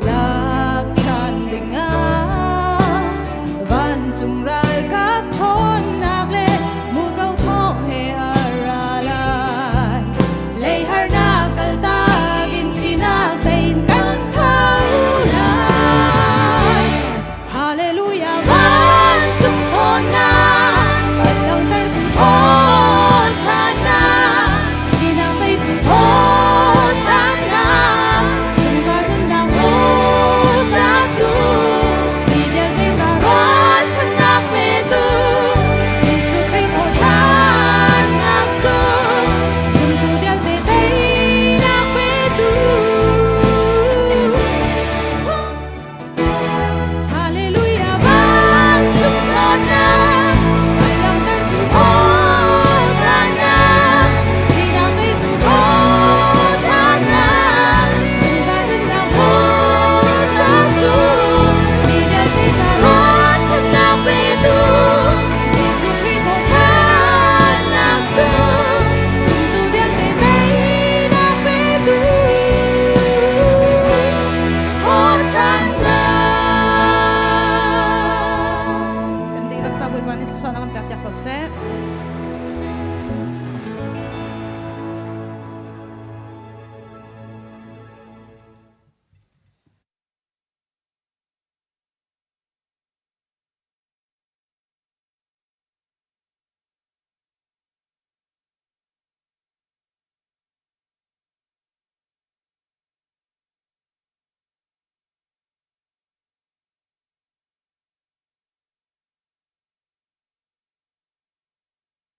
lak ṭhan dingah vancung ralkap ṭhawnnak le muko thawng he a ra lai. Lei harnak kaltak in sinak tein kan tho lai. Hallelujah vancung ṭhawnnak a langhtertu thawṭhannak thihnak teitu thawṭhannak.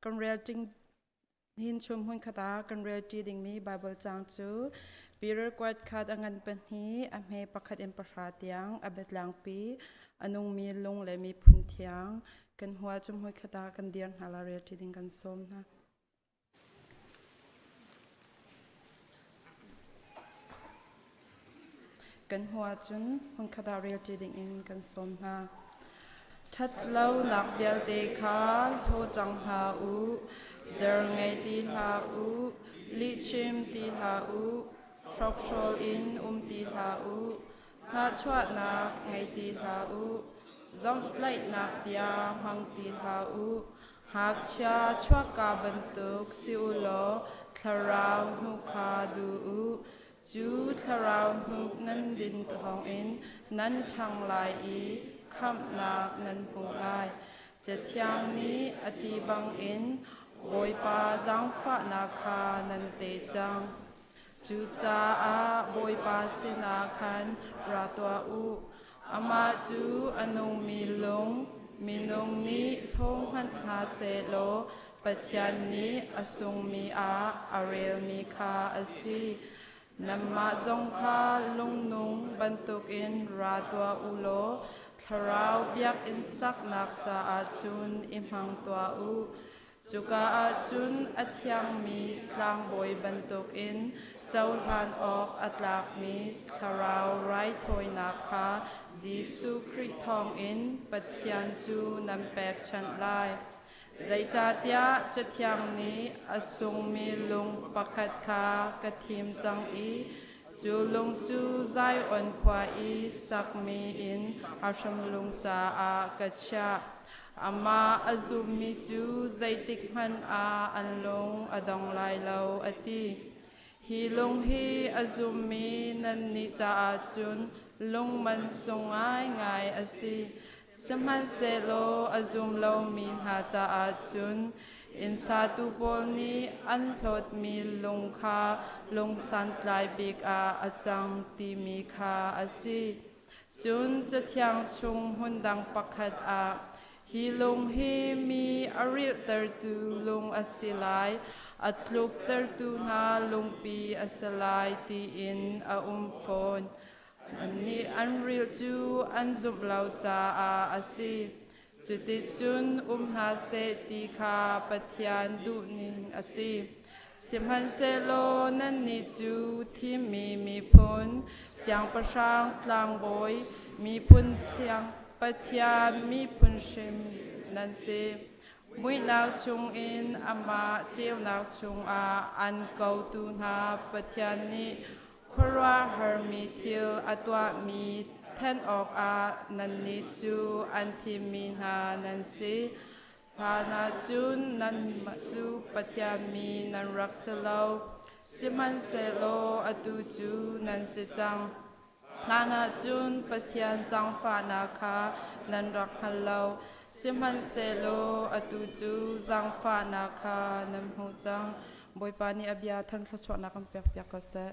Kan rel hin chum hmun khat ah kan rel ṭi dingmi Baibal caang cu Peter kuat khat a ngan pahnih a hme pakhat in pahra tiang a biatlangpi a nungmi lung le miphun thiang kan hua cu hmun khat ah kan dir hna la rel ṭi ding kan sawm hna. Kan hnu ahcun hmunkhat ah relṭi dingin kan sawm hna. Ṭhatlonak vialte kha hlaw cang hna u, zer ngei ti hlah u, lihchim ti hlah u, hrokhrawl in um ti hlah u, hnahchuahnak ngei ti hlah u, zomhtlaihnak bia hmang ti hlah u, Ngakchia chuakka bantuk si u law thlarau hnuk kha duh u. Cu thlarau hnuk nan din thawngin nan ṭhang lai i khamhnak nan hmu lai. Cathiang nih a ti bangin Bawipa zaangfahnak kha nan te cang. Cucaah Bawipa sinah khan ra tuah u. Amah cu a nungmi lung, minung nih hlaw hmanh hna sehlaw Pathian nih a sungmi ah a relmi kha a si. Nanmah zong kha lungnung bantukin ra tuah u law thlarau biakinn saknak caah cun i hmang tuah u. Cuka ah cun a thiangmi tlangbawi bantukin cohlan awk a tlakmi thlarau raithawinak kha Jesuh Khrih thawngin Pathian cu nan pekchanh lai. Zeicahtiah Cathiang nih a sungmi lung pakhat kha ka thim cang i cu lung cu Zion khua i sakmi inn a hramlung caah ka chiah. Amah a zummi cu zeitikhmanh ah an lung a dong lai lo, a ti. Hi lung hi a zummi nannih caah cun lung man sung ngaingai a si. Sihmanhsehlaw a zum lomi hna caah cun inn satu pawl nih an hlawtmi lung kha lung santlai bik ah a cang timi kha a si. Cun Cathiang chung hmun dang pakhat ah, Hi lung hi mi a rilhtertu lung a si lai, a tluktertu hna lungpi a si lai, tiin a um fawn. Annih an rilh cu an zumh lo caah a si. Cuticun um hna seh ti kha Pathian duhning a si. Sihmanhsehlaw nannih cu thimmi miphun, siangpahrang tlangbawi, miphun thiang Pathian miphun hrim nan si. Muihnak chungin amah ceunak chungah an kotu hna Pathian nih Khuaruahharmi thil a tuahmi then awkah nannih cu an thimmi hna nan si. Hlanah cun nanmah cu Pathian mi nan rak si lo, sihmanhsehlaw atu cu nan si cang. Hlanah cun Pathian zaangfahnak kha nan rak hngal lo, sihmanhsehlaw atu cu zaangfahnak kha nan hmuh cang. Bawipa nih a bia than thluachuahnak kan pekpiak ko seh.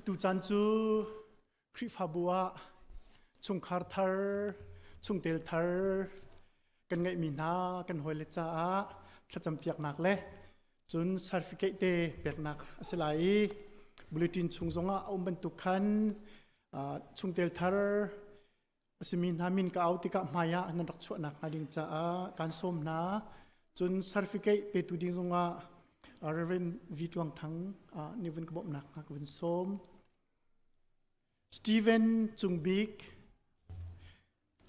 Atu caan cu Khrihfabu ah chungkhar thar, chungtel thar kan ngeihmi hna kan hawile caah thlacampiaknak le cun certificate te peknak a si lai i bulletin chung zongah a um bantuk khan chungtel thar a simi hna min ka au tikah hmai ah nan rak chuahnak hnga ding caah kan sawm hna. Cun certificate petu ding zongah Reverend V Tluang Thang nih vun ka bawmhnak hnga ka vun sawm. Stephen Cung Bik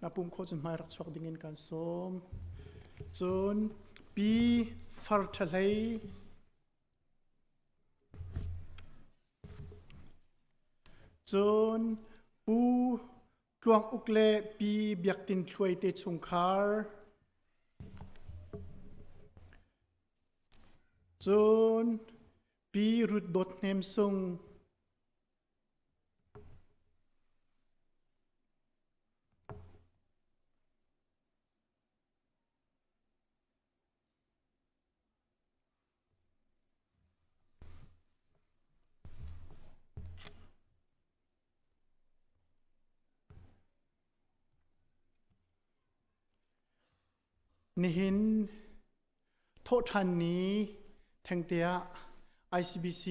na pum khawh cun hmai rak chuak ding in kan sawm. Cun Pi Far Tha Hlei Cun Pu Tluang Uk le Pi Biak Tin Thluai te chungkhar. Cun Pi Ruth Dawt Hnem Sung. Nihin thawhṭhan ni thengte ah ICBC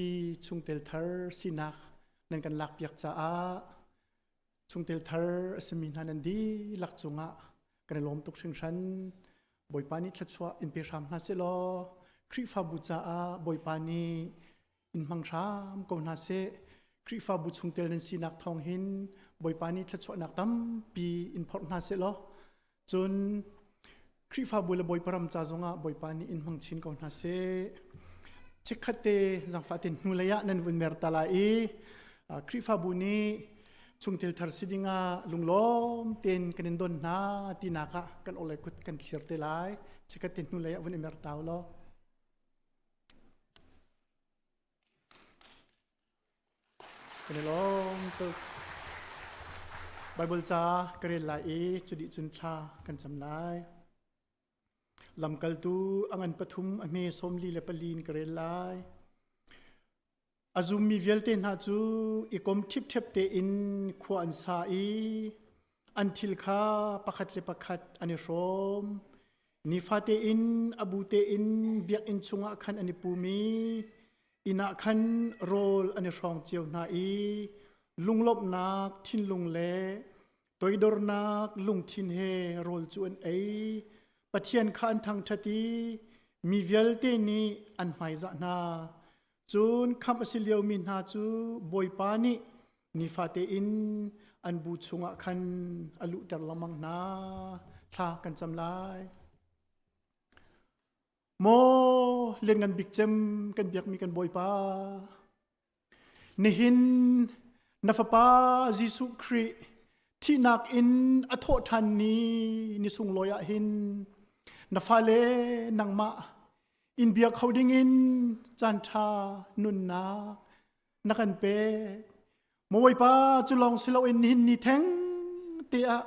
chungtel thar sinak nan kan lakpiak caah chungtel thar a simi hna nan dihlak cungah kan i lawm tuk hringhran. Bawipa nih thluachuah in pe hram hna sehlaw Khrihfabu caah Bawipa nih in hmang hram ko hna seh. Khrihfabu chungtel nan sinak thawng hin Bawipa nih thluachuahnak tampi in phorh hna sehlaw cun Khrihfabu le Bawipa ram ca zongah Bawipa nih in hmang chin ko hna seh. Chikkhat te zangfah ten hnulei ah nan vun mer ta lai i Khrihfabu nih chungtel thar si dingah lunglawm tein kan in don hna tinak ah kan olei kut kan thlir te lai. Chikkhat te hnulei ah vun i mer ta u law. Kan i lawm tuk. Bible ca ka rel lai i cudih cun thla kan cam lai. Lamkaltu a ngan pathum a hme 44 in ka rel lai. A zummi vialte hna cu i kom ṭhipṭhep tein khua an sa i an thil kha pakhat le pakhat an i hrawm. Nifate in a bu tein biakinn chungah khan an i pum i inn ah khan rawl an i hrawng cio hna i lunglawmhnak thinlung le toidornak lungthin he rawl cu an ei. Pathian kha an thangṭhat i mi vialte nih an hmaizah hna. Cun khamh a si liomi hna cu Bawipa nih nifate in an bu chungah khan a luhter lengmang hna. Thla kan cam lai. Maw lianngan bik cem kan biakmi kan Bawipa, nihin na fapa Jesuh Khrih thihnak in a thawh ṭhan ni ni sunglawi ah hin na fale nangmah in bia kho dingin caanṭha nunnak na kan pek. Bawipa cu lawng si loin nihin ni theng te ah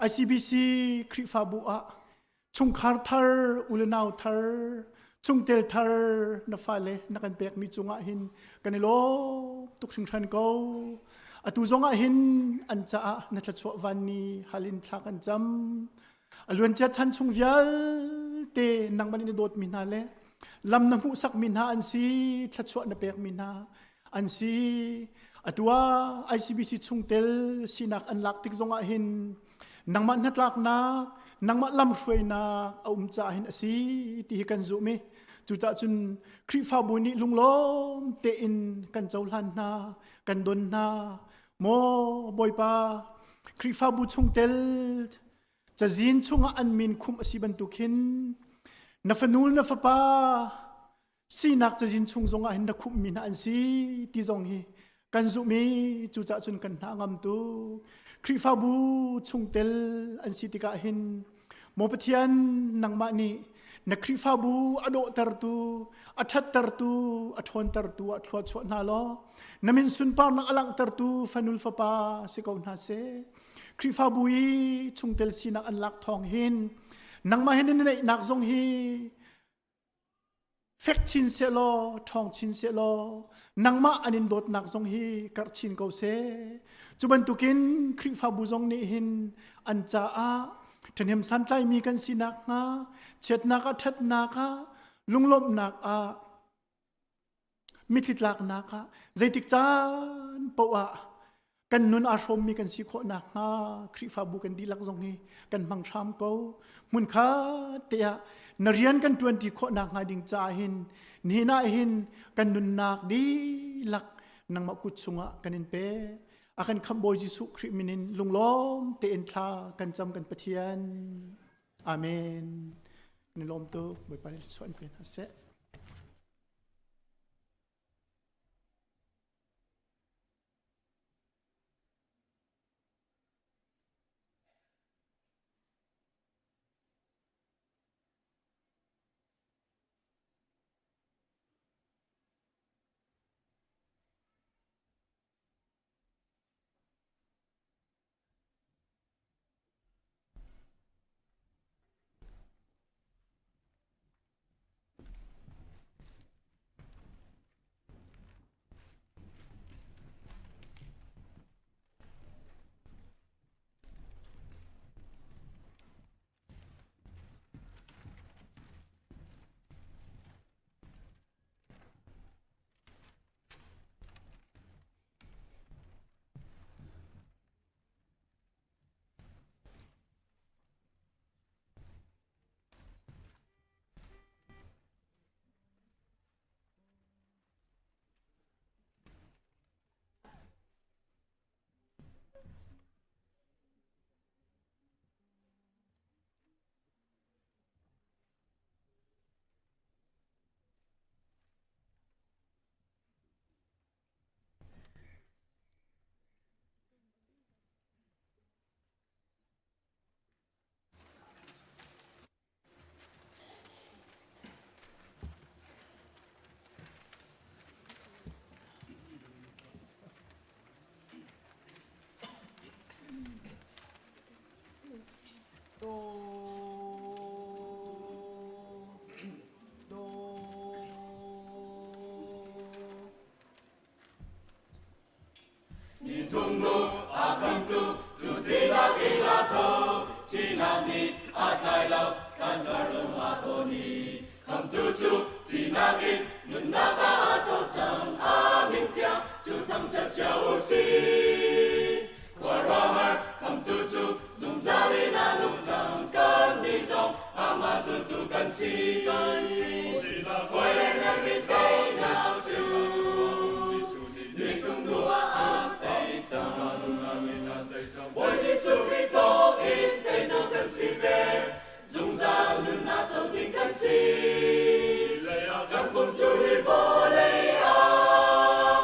ICBC Khrihfabu ah chungkhar thar ulenau thar chungtel thar na fale na kan pekmi cungah hin kan i lawm tuk hringhran ko. Atu zongah hin an caah na thluachuah vanni halin thla kan cam. A luancia chan chung vialte nangmah nih na dawtmi hna le lam na hmuhsakmi hna an si, thluachuah na pekmi hna an si. Atu ah ICBC chungtel sinak an lak tik zongah hin nangmah hnatlaknak, nangmah lamhruainak a um caah hin a si ti hi kan zumh i cucaah cun Khrihfabu nih lunglawm tein kan cohlan hna, kan don hna. Maw Bawipa, Khrihfabu chungtel cazin chungah an min khumh a si bantuk hin na fanu na fapa sinak cazin chung zongah hin na khumhmi hna an si ti zong hi kan zumh i cucaah cun kan hna ngam tu Khrihfabu chungtel an si tikah hin Maw Pathian nangmah nih na Khrihfabu a dawhtertu a ṭhattertu a ṭhawntertu ah thlua chuah hna law na min sunparnak a langhtertu fanul fapa si ko hna seh Khrihfabu i chungtel sinak an lak thawng hin nangmah hin na neihnak zong hi fek chin sehlaw ṭhawng chin sehlaw nangmah an in dawtnak zong hi karh chin ko seh cu bantukin Khrihfabu zong nih hin an caah ṭhahnem santlaimi kan sinak hnga chiatnak ah ṭhatnak ah lunglawmhnak ah mitthli tlaknak ah zeitik caan paoh ah kan nun aa hrawmmi kan si khawh nakhnga Khrihfabu kan dihlak zong hi kan hmang hram ko hmun kha te ah na rian kan ṭuanṭi khawh nakhnga ding caah hin nihin ah hin kan nunnak dihlak nangmah kut chungah kan in pe a kan khamh Bawi Jesuh Khrih min in lunglawm tein thla kan cam kan Pathian amen ni lawm tuk Bawipa nih chuan pe hna seh Thihnak in nunnak ah a tho cang, a min thiang cu thangṭhat cio u sih. Khuaruahhar khamtu cu zungzal in a nung cang, kannih zong amah zultu kan si. Kan si. Hawi le nan min teinak cu nithum hnu ah a tei cang. Bawi Jesuh Khrih thawngin teitu kan si ve. Zungzal nunnak co ding kan si. Kan pum cu hi vawlei ah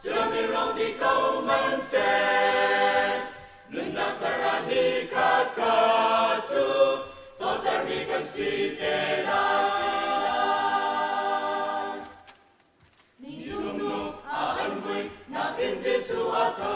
ciami rong dih ko hmanhseh. Nunnak thar ah ni khat khat cu thawhtermi kan si te lai. Ni nu a an vui nakin Jesuh a tho,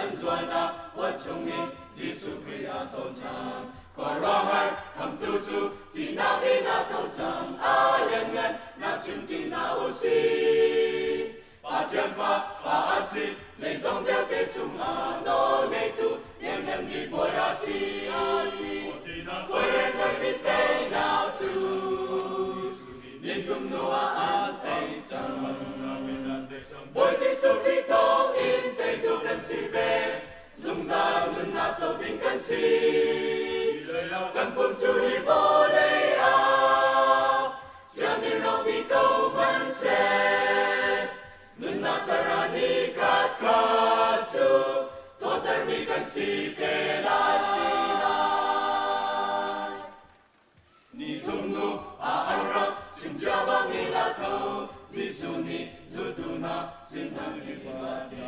an zualnak huat chungin Jesuh Khrih a tho ṭhan. Khuaruahhar khamtu cu thihnak in a tho cang, a lianngan nak chim ṭi hna u sih. Pathian fa pa a si, zeizong vialte cungah nawl ngeitu liannganmi Bawi a si, a si. Bawi liannganmi teinak cu Nithum hnu ah an tei cang. Bawi Jesuh Khrih thawngin teitu kan si ve. Zungzal nunnak co ding kan si. Kan pum cu hi vawlei ah ciami rawk dih ko hmanhseh. Nunnak thar ah ni khat khat cu thawhtermi kan si te lai. Si lai. Ni thum hnu ah an rak chimcia bangin a tho. Jesuh nih zultu hna sin a ti.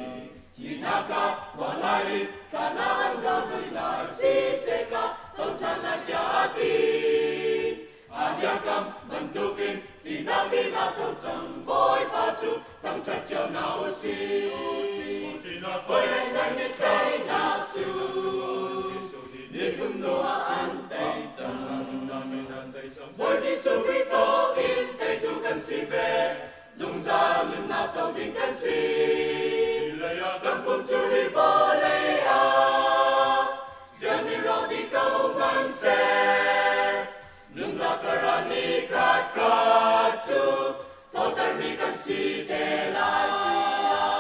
Thihnak ah khua lai i thlan an ka vui lai. Siseh ka tho ṭhan lai tiah a ti. A biakam bantukin thihnak in a tho cang. Bawipa cu thangṭhat cio hna u sih. Hawi le kan i teinak cu nithum hnu ah an tei cang. Bawi Jesuh Khrih thawngin teitu kan si ve. Zungzal nunnak co ding kan si. Kan pum cu hi vawlei ah ciami rawk dih ko hmanhseh. Nunnak thar ni khat khat cu thawhtermi kan si te lai. Si lai.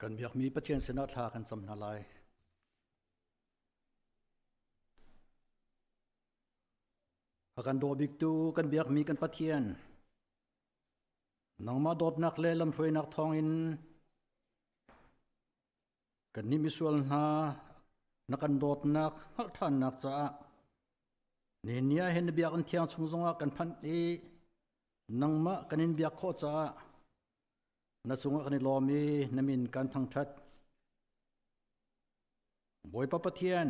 Kan biakmi Pathian sinah thla kan cam hna lai. A kan daw biktu kan biakmi kan Pathian, nangmah dawtnak le lamhruainak thawngin Kannih misual hna na kan dawtnak hngalh ṭhannak caah nihin ni ah hin na biakinn thiang chung zongah kan phanh i nangmah kan in biak khawh caah na cungah kan i lawm i na min kan thangṭhat. Bawipa Pathian,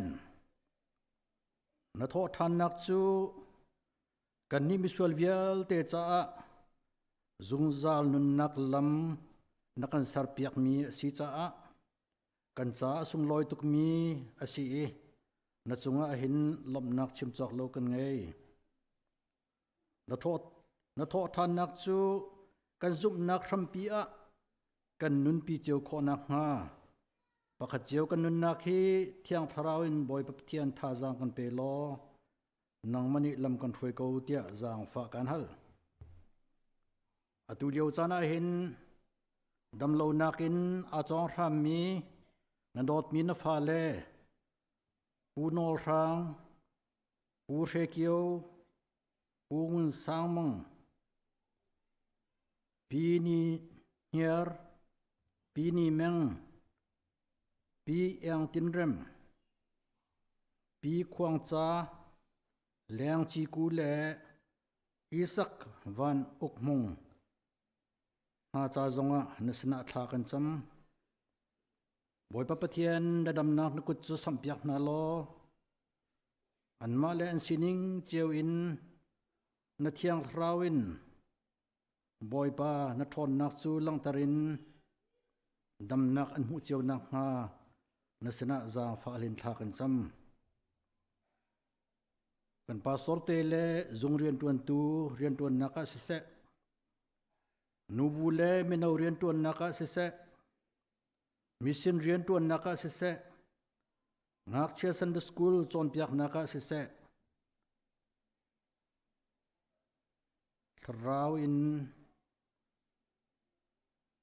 na thawhṭhannak cu kannih misual vialte caah zungzal nunnak lam na kan serpiakmi a si caah kan caah sunglawi tukmi a si i na cungah hin lawmhnak chim cawk lo kan ngei. Na thawh na thawhṭhannak cu kan zumhnak hrampi ah kan nunpi cio khawh nakhnga pakhat cio kan nunnak hi Thiang Thlarau in Bawipa Pathian thazaang kan pe law nangmah nih lam kan hruai ko tiah zaangfah kan hal. Atu lio caan ah hin damlonak in aa cawng hrammi na dawtmi na fale Pu Nawl Hrang, Pu Hre Kio, Pu Ngun Sang Mang, Pi Ni Hniar, Pi Ni Meng, Pi Iang Tin Rem, Pi Khuang Ca, Leng Ci Ku le Isak Van Uk Hmung hna ca zongah na sinah thla kan cam. Bawipa Pathian na damnak na kut cu samhpiak hna law anmah le an sining cio in na thiang thlarau in Bawipa na ṭhawnnak cu langhter in damnak an hmuh cio nakhnga na sinah zaangfah in thla kan cam. Kan pastor te le zung rianṭuantu rianṭuannak ah siseh, nubu le mino rianṭuannak ah siseh, mission rianṭuannak ah siseh, ngakchia Sunday school cawnpiaknak ah siseh, thlarau in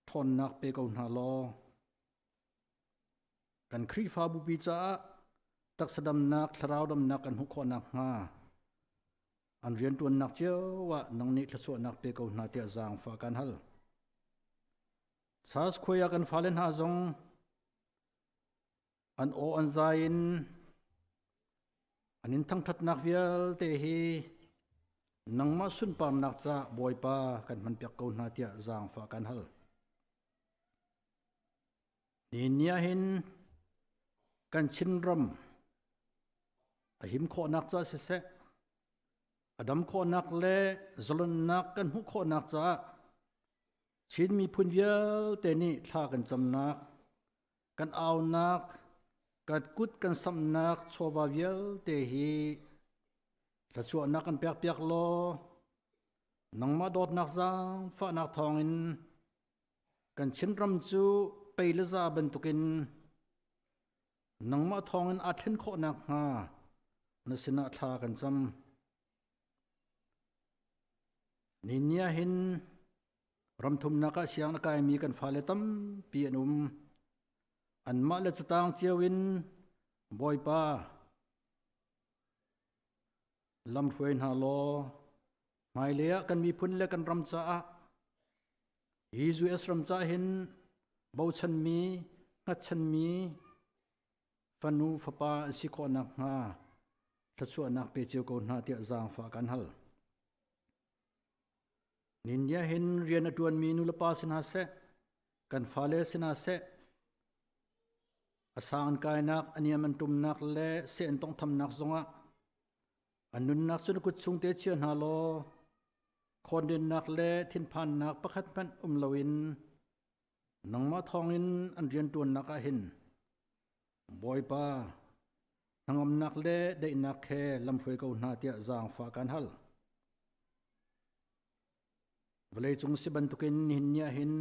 ṭhawnnak pe ko hna law kan Khrihfabu pi caah taksa damnak thlarau damnak kan hmuh khawh nakhnga an rianṭuannak cio ah nang nih thluachuahnak pe ko hna tiah zaangfah kan hal. Charles khuai ah kan fale hna zong an aw an zai in an in thangṭhatnak vialte hi nangmah sunparnak ca Bawipa kan hmanpiak ko hna tiah zaangfah kan hal. Nihin ni ah hin kan Chinram a him khawhnak ca siseh, a dam khawhnak le zalonnak kan hmuh khawhnak caah Chin miphun vialte nih thla kan camnak, kan aunak, kan kut kan samhnak chawva vialte hi thluachuahnak kan pekpiak law nangmah dawtnak zaangfahnak thawngin kan Chinram cu pei le za bantukin nangmah thawngin aa thlen khawh nakhnga na sinah thla kan cam. Ni ah hin ramthumnak ah siang na kaimi kan fale tampi an um. Anmah le catang cio in Bawipa lam hruai hna law hmailei ah kan miphun le kan ram caah hi US ram caah hin bochanmi hngatchanmi fanu fapa an si khawh nakhnga thluachuahnak pe cio ko hna tiah zaangfah kan hal. Nindia hin rian a ṭuanmi nulepa si hna seh, kan fale si hna seh, a sang an kainak, a niam an ṭumnak le seh an tonghthamnak zongah an nunnak cu na kut chung te chia hna law khawndennak le thinphannak pakhat hmanh um loin nangmah thawngin an rianṭuannak ah hin Bawipa hnangamnak le daihnak he lamhruai ko hna tiah zaangfah kan hal. Vawleicung si bantukin nihin ni ah hin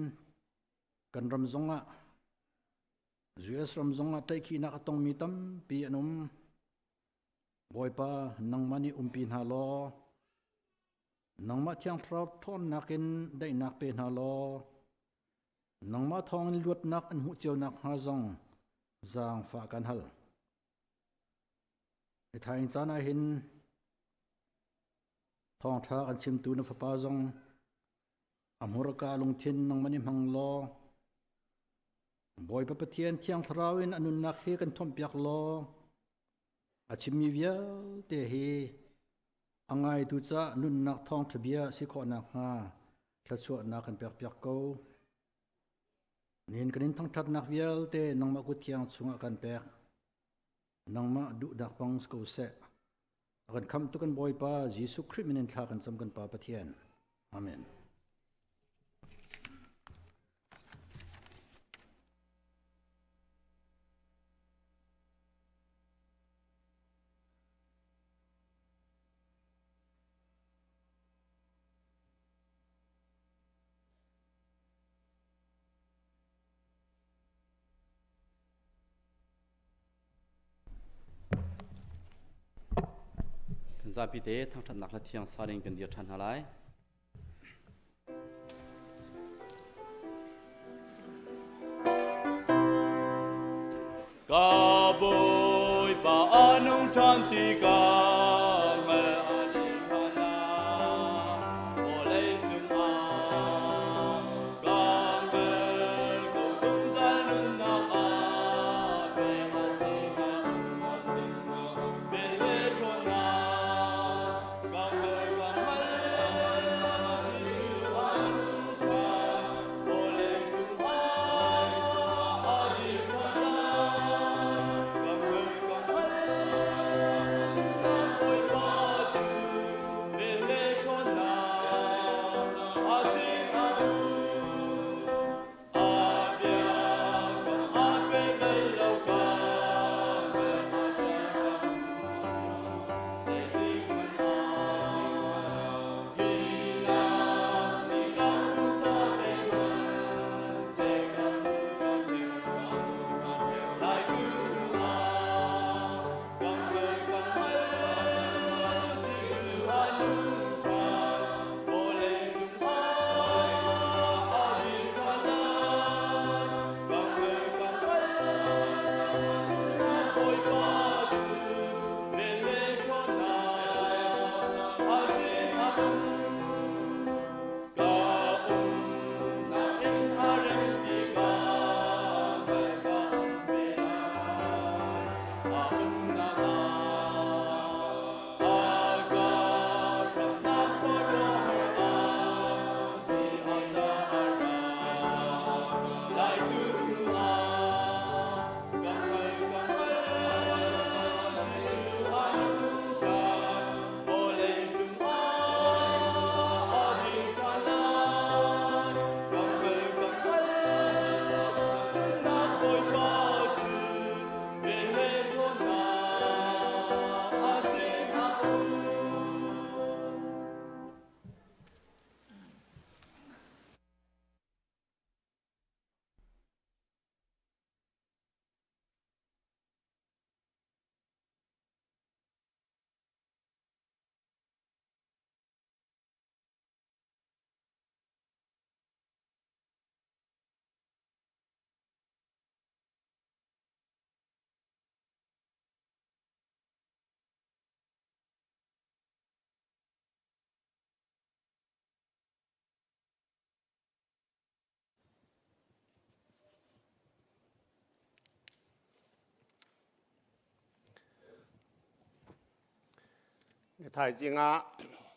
kan ram zongah US ram zongah tlaihkhihnak a tongmi tampi an um. Bawipa nangmah nih umpi hna law nangmah thiang thlarau ṭhawnnak in daihnak pe hna law nangmah thawngin luatnak an hmuh cio nakhnga zong zaangfah kan hal. Thaing caan ah hin thawngṭha kan chimtu na fapa zong a hmurka lungthin nangmah nih hmang law Bawipa Pathian Thiang Thlarau in a nunnak hi kan thomhpiak law a chimmi vialte hi a ngaitu caah nunnak thawngṭha bia si khawh nakhnga thluachuahnak kan pekpiak ko. Nihin kan in thangṭhatnak vialte nangmah kut thiang chungah kan pek. Nangmah duhnak bang si ko seh. A kan khamhtu kan Bawipa Jesuh Khrih min in thla kan cam kan Pa Pathian. Amen. Kan zapi te thangṭhatnak hla thiang sa ding kan dir ṭhan hna lai. Ka Bawipa a nung ṭhan tikah ngal a leng ṭhan lai. Vawlei cungah ka ngal ko zungzal nunnak ah pek a si hnga vel le ṭhawnnak ka hngal ka hngal. Thaizing ah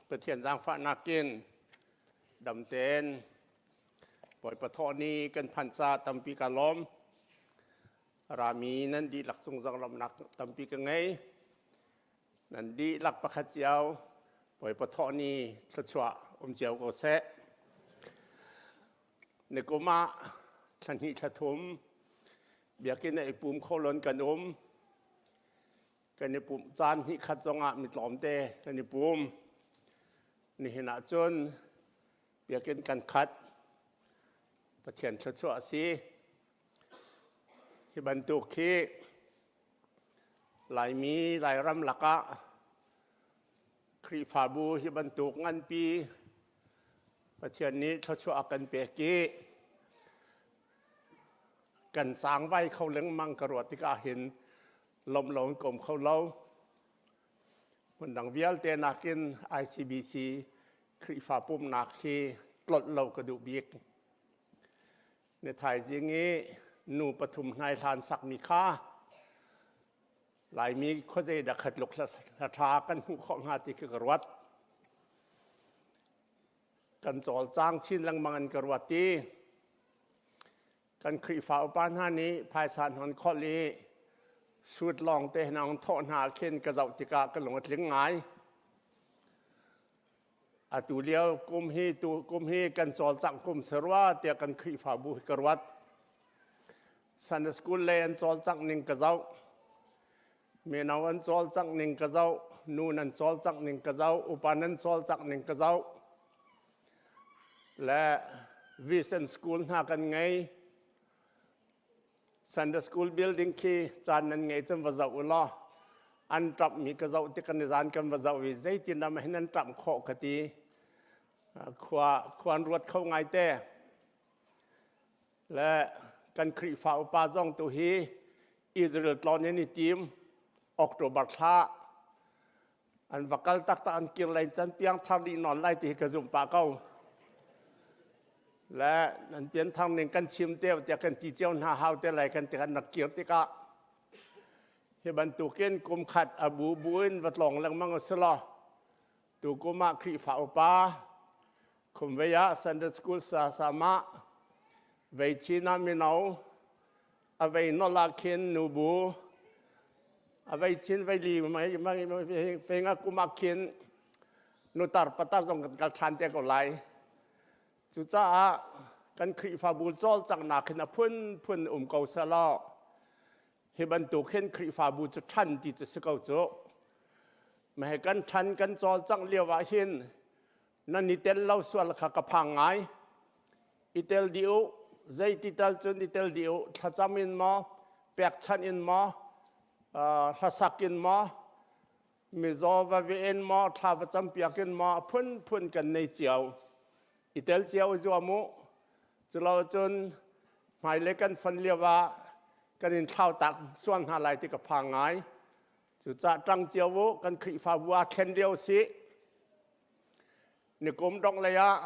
Pathian zaangfahnak in dam tein Bawipa thawh ni kan phanh ca tampi ka lawm. Rami nan dihlak cung zong lawmhnak tampi ka ngei. Nan dihlak pakhat cio Bawipa thawh ni thluachuah um cio ko seh. Nikum ah thla hnih thla thum biakinn ah i pum kho lon kan um. Kan i pumh caan hnih khat zongah mi tlawmte kan i pum. Nihin ah cun biakinn kan khat. Pathian thluachuah a si. Hi bantuk hi Laimi Lairam lakah Khrihfabu hi bantuk nganpi Pathian nih thluachuah a kan pek i kan cangvai kho lengmang ka ruah tikah hin lawmh lo in ka um kho lo. Hmundang vialte nakin ICBC Khrihfa pumhnak hi tlolh lo ka duh bik. Ni thaizing i nu pathum hnai hlan sakmi kha Laimi khuazei dah khat luk hla ṭha kan hmuh khawh hnga ti khi ka ruat. Kan cawlcang chin lengmang in ka ruat i kan Khrihfa upa hna nih phaisa hnon kholh i suit lawng te hna thawh hna khin ka zoh tikah ka lung a tling ngai. Atu lio kum hi tu kum hi kan cawlcangh kum si rua tiah kan Khrihfabu hi ka ruat. Sunday school lei an cawlcangh ning ka zoh. Mino an cawlcangh ning ka zoh. Nu nan cawlcangh ning ka zoh. Upa nan cawlcangh ning ka zoh. Le vision school hna kan ngei. Sunday school building khi caan nan ngei cun va zoh u law an ṭamhmi ka zoh tik kan i zan kan va zoh i zeitin ram hin an ṭamh khawh ka ti. Khua khua an ruat kho ngai te. Le kan Khrihfa upa zong tu hi Israel tlawn in i tim October thla an va kal taktak an kir lai can piang thar dih nawn lai ti hi ka zumh pah ko. Le nan pian thar ning kan chim te tiah kan ti cio hna hau te lai kan ti kan rak kir tikah hi bantukin kum khat a bu bu in va tlawng lengmang a si law tu kum ah Khrihfa upa Khumvei ah Sunday School sa sama vei chin ah mino a vei nol ah khin nubu a vei chin vei li mai mai feng a kum ah khin nutar patar zong kan kal ṭhan te ko lai. Cucaah kan Khrihfabu cawlcanghnak hin a phunphun um ko selaw hi bantuk hin Khrihfabu cu ṭhan ti cu si ko cu. Mah kan ṭhan kan cawlcangh lio ah hin nan i tel lo sual kha ka phang ngai. I tel dih u, zeiti tal cun i tel dih u, thlacam in maw, pekchanh in maw, hlasak in maw, mizaw va ve in maw, thla va campiak in maw, a phunphun kan nei cio. I tel cio i zuam u. Culo cun hmailei kan fon lio ah kan in thlau tak sual hna lai ti ka phang ngai. Cucah ṭang cio u, kan Khrihfabu ah thlen lio si. Nikum dongh lei ah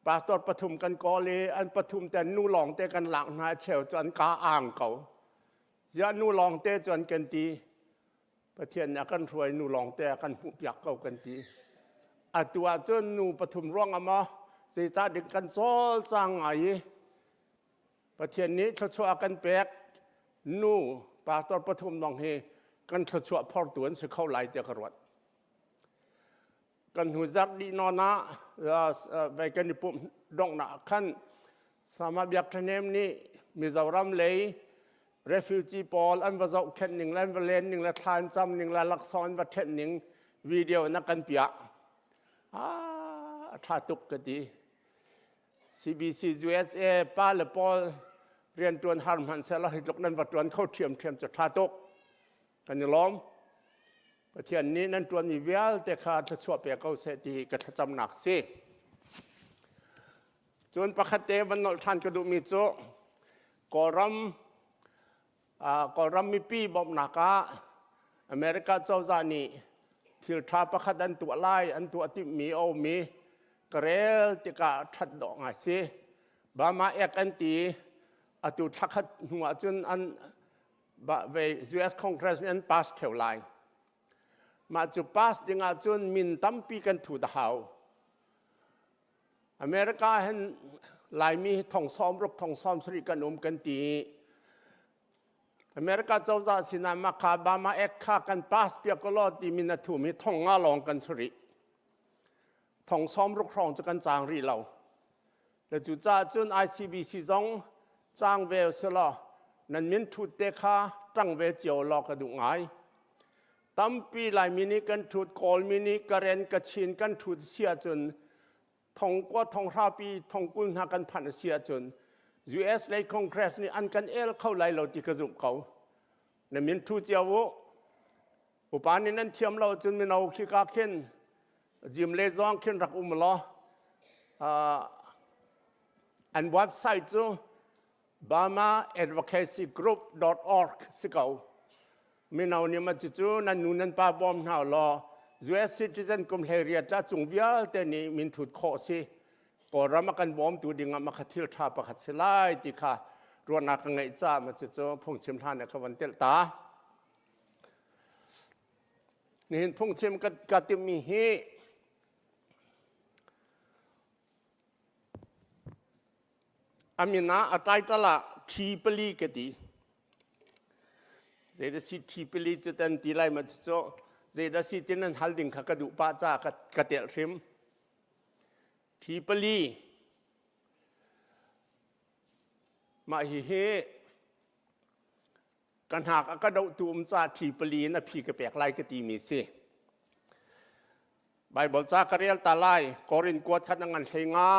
pastor pathum kan kawl i an pathum te nu lawng te kan lak hna cheu cu an ka ang ko. Ziah nu lawng te cu an kan ti. Pathian nih a kan hruai nu lawng te a kan hmuhpiak ko kan ti. Atu ah cun nu pathum ruang ah maw zeicah ding kan cawlcang ngai i Pathian nih thluachuah a kan pek nu pastor pathum lawng hi kan thluachuah phortu an si kho lai tiah ka ruat. Kan hnu zarh dih nawn ah vei kan i pumh donghnak ah khan Sama Biak Ṭhahnem nih Mizoram lei refugee pawl an va zohkhenh ning le an va len ning le thla an cam ning le laksawng an va ṭhenh ning video na kan piah. Ah, a ṭha tuk ka ti. CBC USA pa le pawl rianṭuan har hmanh seh law hi tluk nan va ṭuan kho ṭhiamṭhiam cu ṭha tuk. Kan i lawm. Pathian nih nan ṭuanmi vialte kha thluachuah pe ko seh ti ka thlacamnak si. Cun pakhat te van nolh ṭhan ka duhmi cu Kawlram Kawlram mipi bawmhnak ah America cozah nih thil ṭha pakhat an tuah lai an tuah timhmi a um i ka rel tikah ṭhat dawh ngai si. Bama Act an ti atu thlakhat hnu ah cun an US Congress nih an pass theo lai. Mah cu pass ding ahcun min tampi kan thut a hau. America hin Laimi hi thong sawm ruk thong sawm sarih kan um kan ti. America cozah sinah mah kha Obama Act kha kan pass piak ko law ti min a thumi thong nga lawng kan si rih. Thong sawm ruk hrawng cu kan cang rih lo. Le cucaah cun ICBC zong cang ve usih law nan min thut te kha ṭang ve cio law ka duh ngai. Tampi Laimi nih kan thut, Kawlmi nih Karen, Kachin kan thut si ahcun thongkua thonghrapi thongkul hna kan phanh a si ahcun US lei Congress nih an kan el kho lai lo ti ka zumh ko. Na min thu cio u. Upa nih nan thiam lo cun mino khi ka khin gym le zong khin rak um law an website cu burmaadvocacygroup.org si ko. Mino nih ma cucu nan nu nan pa bawm hna law US citizen kum hlei riat la cung vialte nih min thut khawh si. Kawlram a kan bawmtu ding ah makha thil ṭha pakhat si lai ti kha ruahnak ka ngeih caah ma cucu phungchim hlan ah ka van telh ta. Nihin phungchim ka, ka timmi hi a min ah a title ah ṭhi pali ka ti. Zeidah si ṭhi pali cu tan ti lai ma cucu zeidah si ti nan hal ding kha ka duh pah caah ka, ka telh hrim. Ṭhi pali mah hihi ka hnak a ka dohtu um ca ṭhi pali in a phi ka pek lai ka timi si. Baibal ca ka rel ta lai Korin kuat khat a ngan hlei nga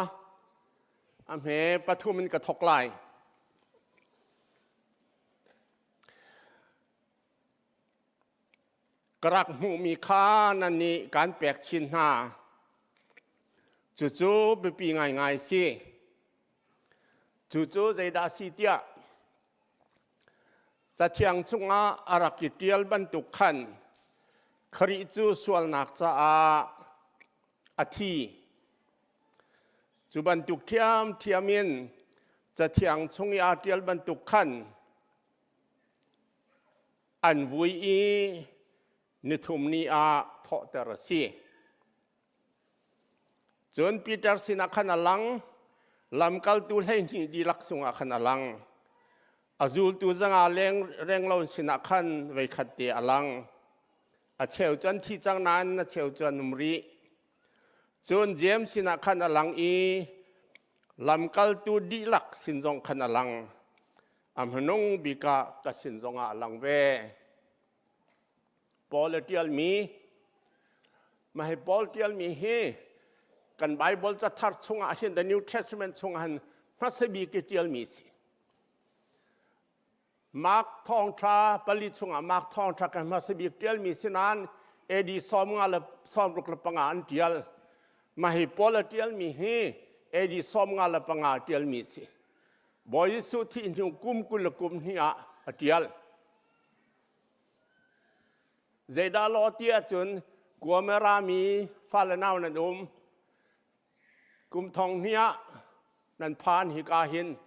a hme pathum in ka thok lai. Ka rak hmuhmi kha nan nih kan pek chin hna. Cucu biapi ngaingai si. Cucu zeidah si tiah Cathiang chungah a rak i ṭial bantuk khan Khrih cu sualnak caah a thi. Cu bantuk ṭhiamṭhiam in Cathiang chung i aa ṭial bantuk khan an vui i nithum ni ah thawhter a si. Cun Peter sinah khan a lang, lamkaltu 12 dihlak sungah khan a lang. A zultu zanga leng renglo sinah khan voikhat te a lang. A cheu cu an thi cang nain a cheu cu an um rih. Cun James sinah khan a lang i lamkaltu dihlak sin zong khan a lang. A hmanung bik ah ka sin zongah a lang ve. Paul a ṭialmi mah hi Paul ṭialmi hi kan Bible cathar chungah hin the New Testament chungah hin hmasa bik i ṭialmi si. Mark thawngṭha pali chungah Mark thawngṭha kan hmasa bik ṭialmi si nain AD 56 an ṭial. Mah hi Paul a ṭialmi hi AD 55 ṭialmi si. Bawi Jesuh thih hnu kum 20 le kum hnih ah a ṭial. Zeidah law ti ahcun Guamera mi fale nau nan um. Kum thong hnih ah nan phan hika hin.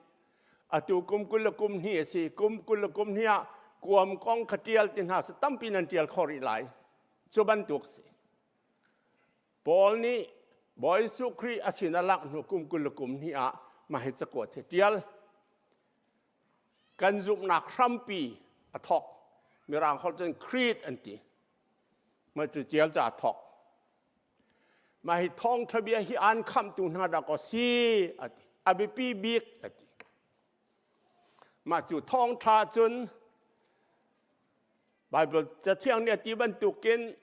Atu kum 20 le kum hnih a si. Kum 20 le kum hnih ah kuam kong kha ṭial ti hna sa tampi nan ṭial khawh rih lai. Cu bantuk si. Paul nih Bawi Jesuh Khrih a sin a langh hnu kum 20 le kum hnih ah mah hi cakuat hi ṭial. Kan zumhnak hrampi a thawk. Mirang holh cun creed an ti. Mah cu tial ca a thawk. Mah hi thawngṭha bia hi aan khamhtu hna dah kaw si a ti. A biapi bik a ti. Mah cu thawngṭha cun Bible Cathiang nih a ti bantukin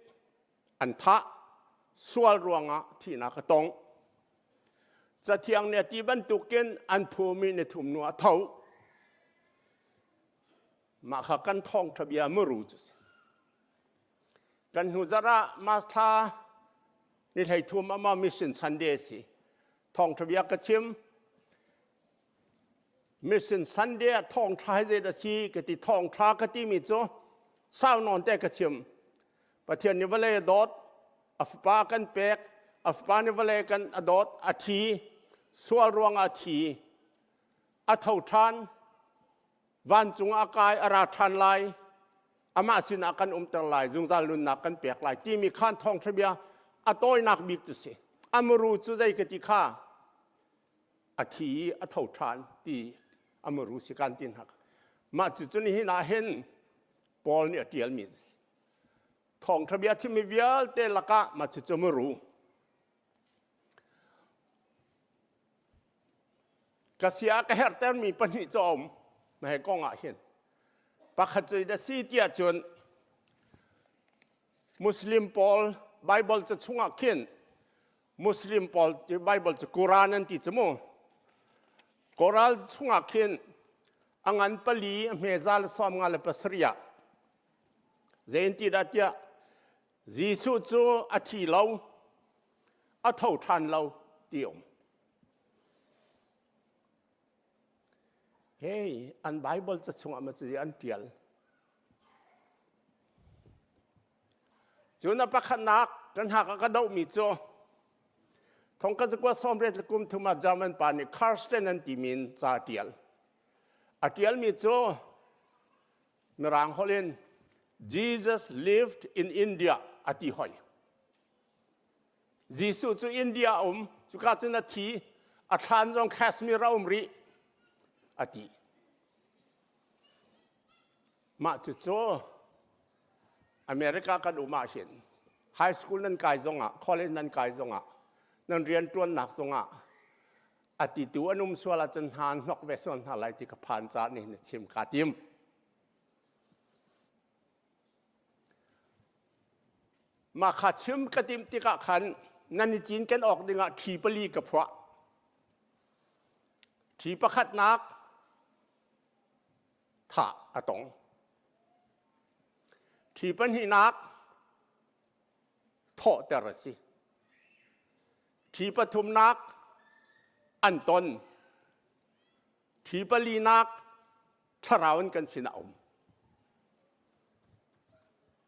an thah sual ruangah thihnak a tong. Cathiang nih a ti bantukin an phumi ni thum hnu ah tho. Mah kha kan thawngṭha bia muru cu si. Kan hnu zarh ah March thla ni 13 ama Mission Sunday a si. Thawngṭha bia ka chim. Mission Sunday ah thawngṭha hi zeidah si ka ti thawngṭha ka timi cu sau nawn te ka chim. Pathian nih vawlei a dawt, a fapa kan pek, a fapa nih vawlei kan a dawt, a thi, sual ruangah a thi, a tho ṭhan, vancung ah a kai, a ra ṭhan lai. Amah sinah kan umter lai, zungzal nunnak kan pek lai timi khan thawngṭha bia a tawinak bik cu si. A muru cu zei ka ti kha a thi i a tho ṭhan ti a muru si kan ti hna. Mah cucu nihin ah hin Paul nih a ṭialmi a si. Thawngṭha bia chimmi vialte lakah mah cucu muru. Ka sia ka herhtermi pahnih cu a um. Mah hi kong ah hin. Pakhat cu na si tiah cun Muslim pawl Bible ca chungah khin Muslim pawl Bible cu Quran an ti cu mu. Koral chungah khin a ngan pali a hmeza le sawm nga le pasarih ah zein ti dah tiah Jesuh cu a thi lo a tho ṭhan lo ti um. Hei, an Bible ca chungah ma ci an ṭial. Cun a pakhatnak kan hak a ka dohmi cu thong ka zakua sawmriat le kum thum ah German pa nih Karsten an timi in ca a ṭial. A ṭialmi cu Mirang holh in Jesus lived in India a ti hoi. Jesuh cu India a um, cuka cun a thi, a thlan zong Kashmir a um rih, a ti. Mah cucu America kan um ahhin high school nan kai zongah, college nan kai zongah, nan rianṭuannak zongah a titu an um sual ahcun hna an hnok ve sual hna lai ti ka phan caah nihin na chim kaa tim. Mah kha chim ka timh tikah khan nan i cinken awk dingah ṭhi pali ka phuah. Ṭhi pakhatnak thah a tong. Ṭhi pahnihnak thawhter a si. Ṭhi pathumnak an ton. Ṭhi palinak thlarau in kan sinah a um.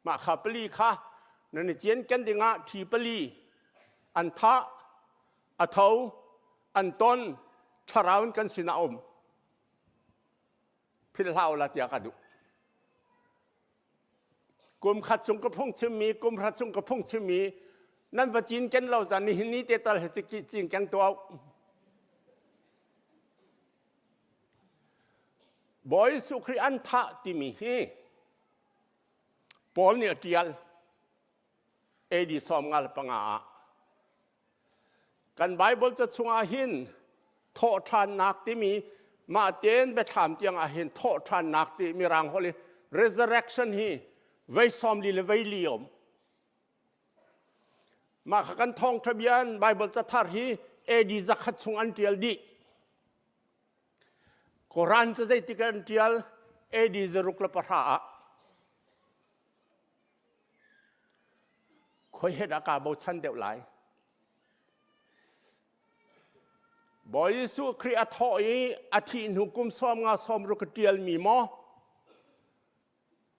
Mah kha pali kha nan i cianken dingah ṭhi pali an thah, a tho, an ton, thlarau in kan sinah a um. Philh hlah u la tiah ka duh. Kum khat chung ka phung chimmi, kum hra chung ka phung chimmi, nan va cinken lo zan nihin ni te tal he cinken tuah. Bawi Jesuh Khrih an thah timi hi Paul nih a ṭial AD 55 ah. Kan Bible ca chungah hin thawhṭhannak timi mah tein biathlam tiang ah hin thawhṭhannak ti mirang holh i resurrection hi vei sawmli le vei li um. Mah kha kan thawngṭha bia in Bible cathar hi AD zakhat chung an ṭial dih. Koran cu zeitik an ṭial? AD 610 ah. Khoi he dah kaa bochan deuh lai? Bawi Jesuh Khrih a thawh i a thih hnu kum sawm nga sawm ruk a ṭialmi maw?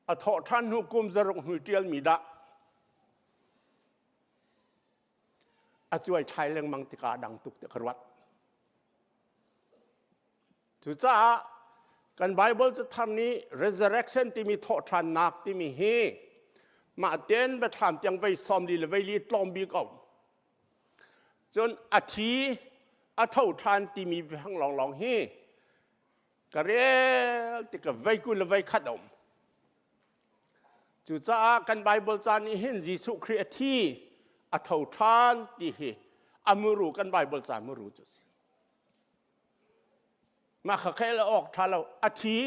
A thawh ṭhan hnu kum zaruk hnu ṭialmi dah? A cuai thlai lengmang tikah a dang tuk ti ka ruat. Cucaah kan Bible cathar nih resurrection timi thawhṭhannak timi hi mah ten biathlam tiang vei sawm li le vei li tlawm bik a um. Cun a thi a tho ṭhan timi biafang lawnglawng hi ka rel tik ka vei 21 a um. Cucaah kan Bible ca nih hin Jesuh Khrih a thi a tho ṭhan ti hi a muru kan Bible ca muru cu a si. Mah kha khel awk ṭha lo a thi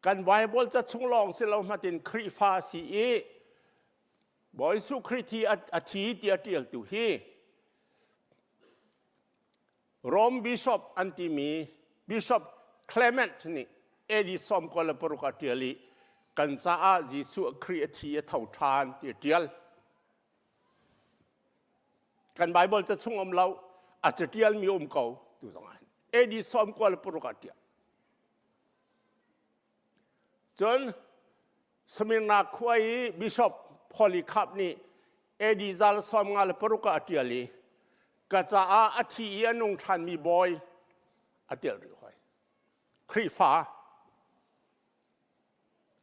kan Bible ca chung lawng si lo hmatin Khrihfa si i Bawi Jesuh Khrih thi a thi ti a ṭialtu hi Rome Bishop an timi Bishop Clement nih AD 96 a ṭial i kan caah Jesuh Khrih a thi a tho ṭhan ti a ṭial. Kan Bible ca chung um lo, a caṭialmi um ko tu zong ah hin. AD 96 ah ṭial. Cun Smyrna khua i Bishop Polycarp nih AD 56 ah a ṭial i ka caah a thi i a nung ṭhanmi bawi a telh rih hoi. Khrihfa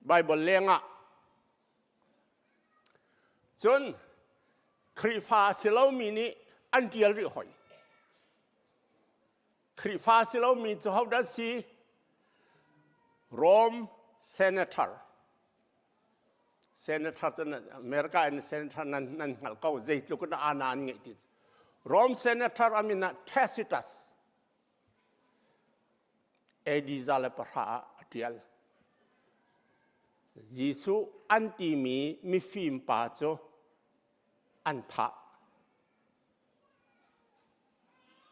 Bible lengah cun Khrihfa si lomi nih an ṭial rih hoi. Khrihfa si lomi cu hodah si? Rome senator. Senator cu America in senator nan, nan hngalh ko zeitluk in ana an ngeih ti. Rome senator amin ah Tacitus. AD 110 ah a ṭial. Jesuh an timi mifim pa cu an thah.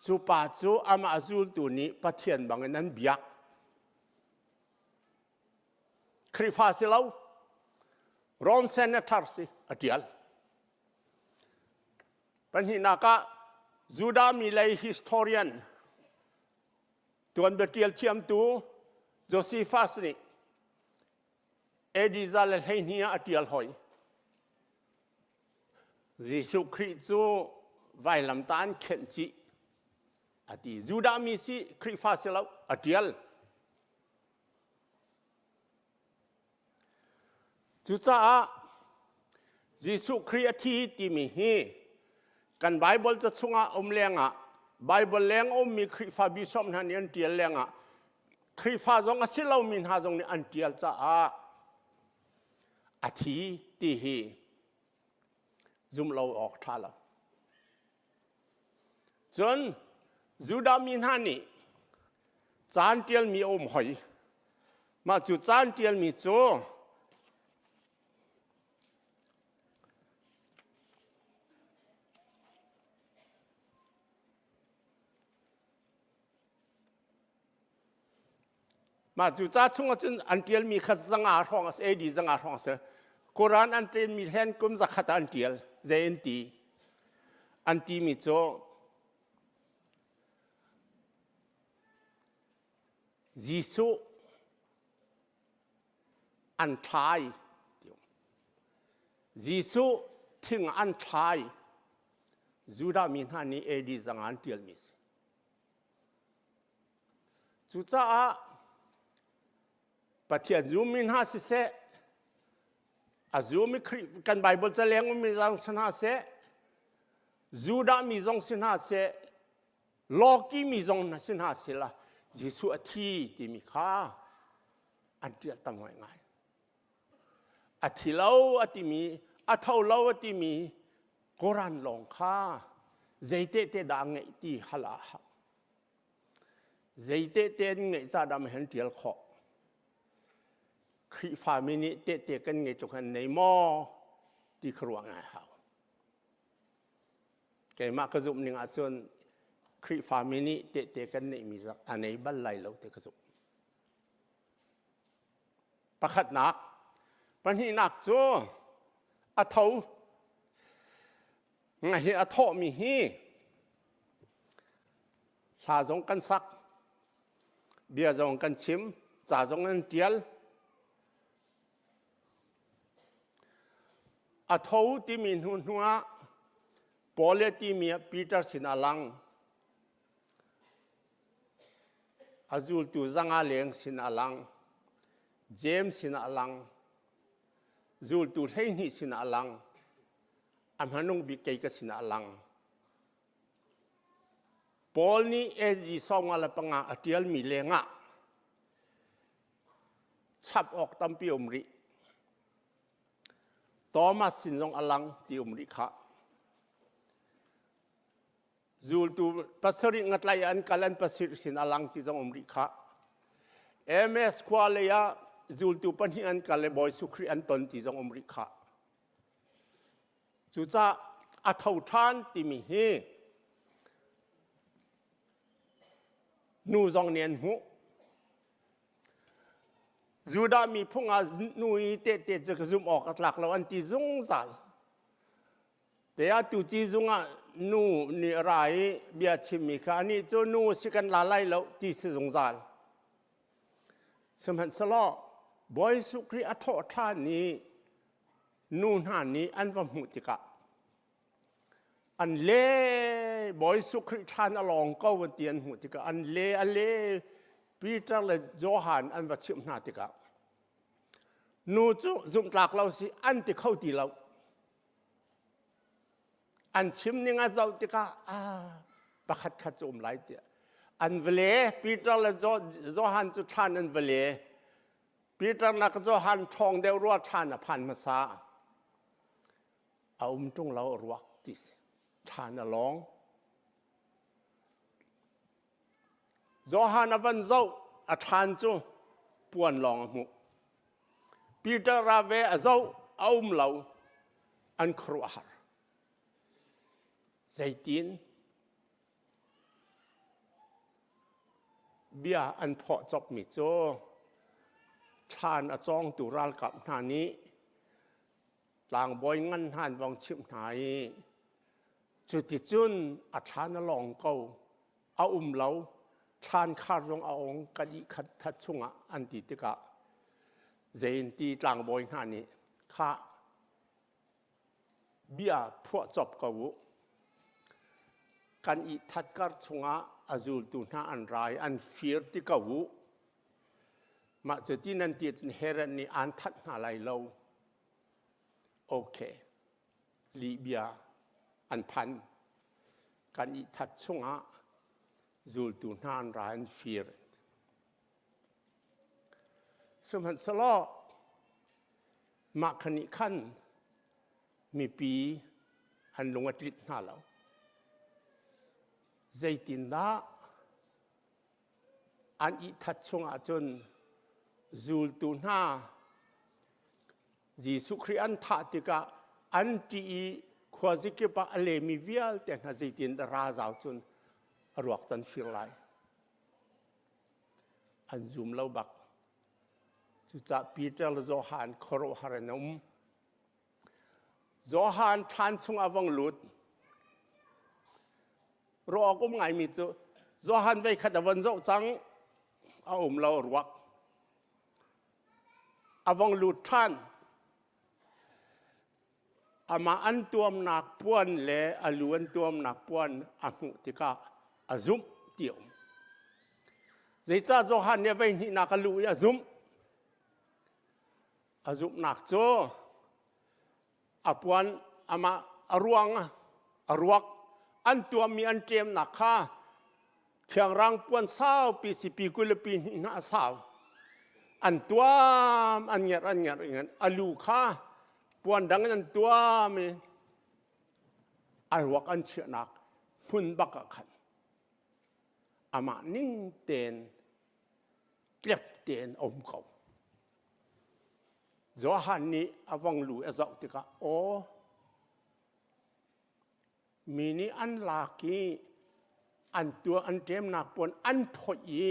Cu pa cu amah zultu nih Pathian bangin an biak. Khrihfa si lo, Rome senator si a ṭial. Pahnihnak ah Judah mi lei historian tuanbia ṭial thiamtu Josephus nih AD 112 ah a ṭial hoi. Jesuh Khrih cu vailamtah an khenh chih a ti. Judah mi si Khrihfa si lo a ṭial. Cucaah Jesuh Khrih a thi timi hi kan Bible ca chungah um lengah Bible leng a ummi Khrihfa bishop hna nih an ṭial lengah Khrihfa zong a si lomi hna zong nih an ṭial caah a thi ti hi zumh lo awk ṭha lo. Cun Judah mi hna nih caan ṭialmi a um hoi. Mah cu caan ṭialmi cu Mah cu ca chung ahcun an ṭialmi kha zanga hrawng a si, AD zanga hrawng a si. Quran an ṭialmi hlen kum zakhat ah an ṭial. Zei an ti? An timi cu Jesuh an thlai. Jesuh thing an thlai. Judah mi hna nih AD zanga an ṭialmi a si. Cucaah Pathian zummi hna siseh, a zumi Khrih kan Bible caleng ummi zong si hna seh, Judah mi zong si hna seh, Lawki mi zong si hna seh la Jesuh a thi timi kha an ṭial tam ngaingai. A thi lo a timi, a tho lo a timi Koran lawng kha zei tehte dah ngeih ti hal ah hau. Zei tehte an ngeih ca dah hen ṭial khawh. Khrihfami nih tehte kan ngei tluk an nei maw ti kha ruah ngai hau. Keimah ka zumh ning ahcun Khrihfami nih tehte kan neihmi zak a nei bal lai lo ti ka zumh. Pakhatnak, pahnihnak cu a tho. Hi a thawhmi hi hla zong kan sak, bia zong kan chim, ca zong an ṭial. A tho timi hnu hnu ah Paul le timi ah Peter sin a lang. A zultu zanga leng sin a lang. James sin a lang. Zultu 12 sin a lang. A hmanung bik kei ka sin a lang. Paul nih AD 95 a ṭialmi lengah chap awk tampi um rih. Thomas sin zong a lang ti um rih khah. Zultu pasarih ngatlai an kal an pasarih sin a lang ti zong um rih khah. MS khua lei ah zultu pahnih an kal le Bawi Jesuh Khrih an ton ti zong um rih khah. Cucaah a tho ṭhan timi hi nu zong nih an hmuh. Judah mi phung ah nu i tehte cu ka zumh awk a tlak lo an ti zungzal. Te ah tuci zung ah nu nih a ra i bia chimmi kha anih cu nu si kan la lai lo ti si zungzal. Sihmanhsehlaw Bawi Jesuh Khrih a thawh ṭhan i nu hna nih an va hmuh tikah an le Bawi Jesuh Khrih thlan a lawng ko an ti an hmuh tikah an le a le. Peter le Johan an va chimh hna tikah nu cu zumhtlak lo si an ti kho ti lo. An chim ning a zoh tikah ah pakhat khat cu um lai tiah an va le. Peter le Johan cu thlan an va le. Peter nak Johan ṭhawng deuh rua, thlan a phan hmasa. A um ṭung lo ruak ti si, thlan a lawng. Johan a van zoh, a thlan cu puan lawng a hmuh. Peter ra ve a zoh, a um lo. An khuaruahhar. Zeitin bia an phawh copmi cu thlan a cawngtu ralkap hna nih tlangbawi ngan hna an vong chimh hna i cuticun a thlan a lawng ko, a um lo, thlan khar zong a ong kan i khat that chungah an ti tikah zeinti tlangbawi hna nih kha bia phuah cop ko u, kan i that kar chungah a zultu hna an rai an fir ti ko u, mah cu ti nan ti cun Herod nih aan that hna lai lo. Okay, lihbia an phan, kan i that chungah zultu hna an ra an fir. Sihmanhsehlaw mah kha nih khan mipi an lung a tlit hna lo. Zeitindah an i that chungah cun zultu hna Jesuh Khrih an thah tikah an ṭih i khuazikip ah a lemi vialte hna zeitin dah razau cun a ruak can fir lai? An zum lo bak. Cucaah Peter le Johan khuaruahhar in a um. Johan thlan chung ah vong lut. Ruah awk um ngaimi cu Johan vei khat a von zoh cang, a um lo ruak. A vong lut ṭhan. Amah an tuamnak puan le a lu an tuamnak puan a hmuh tikah a zumh ti a um. Zeicah Johan nih a vei hnihnak a luh i a zumh? A zumhnak cu a puan amah a ruang a ruak an tuammi an ṭemnak kha khiangrang puan saupi sipi 22 hna a sau an tuam, an ngerh an ngerh in a lu kha puan dang in an tuam i a ruak an chiahnak hmun bak ah khan amah ning tein tlep tein a um ko. Johan nih a vong lu a zoh tikah aw mi nih an lak i an tuah an ṭemnak puan an phoih i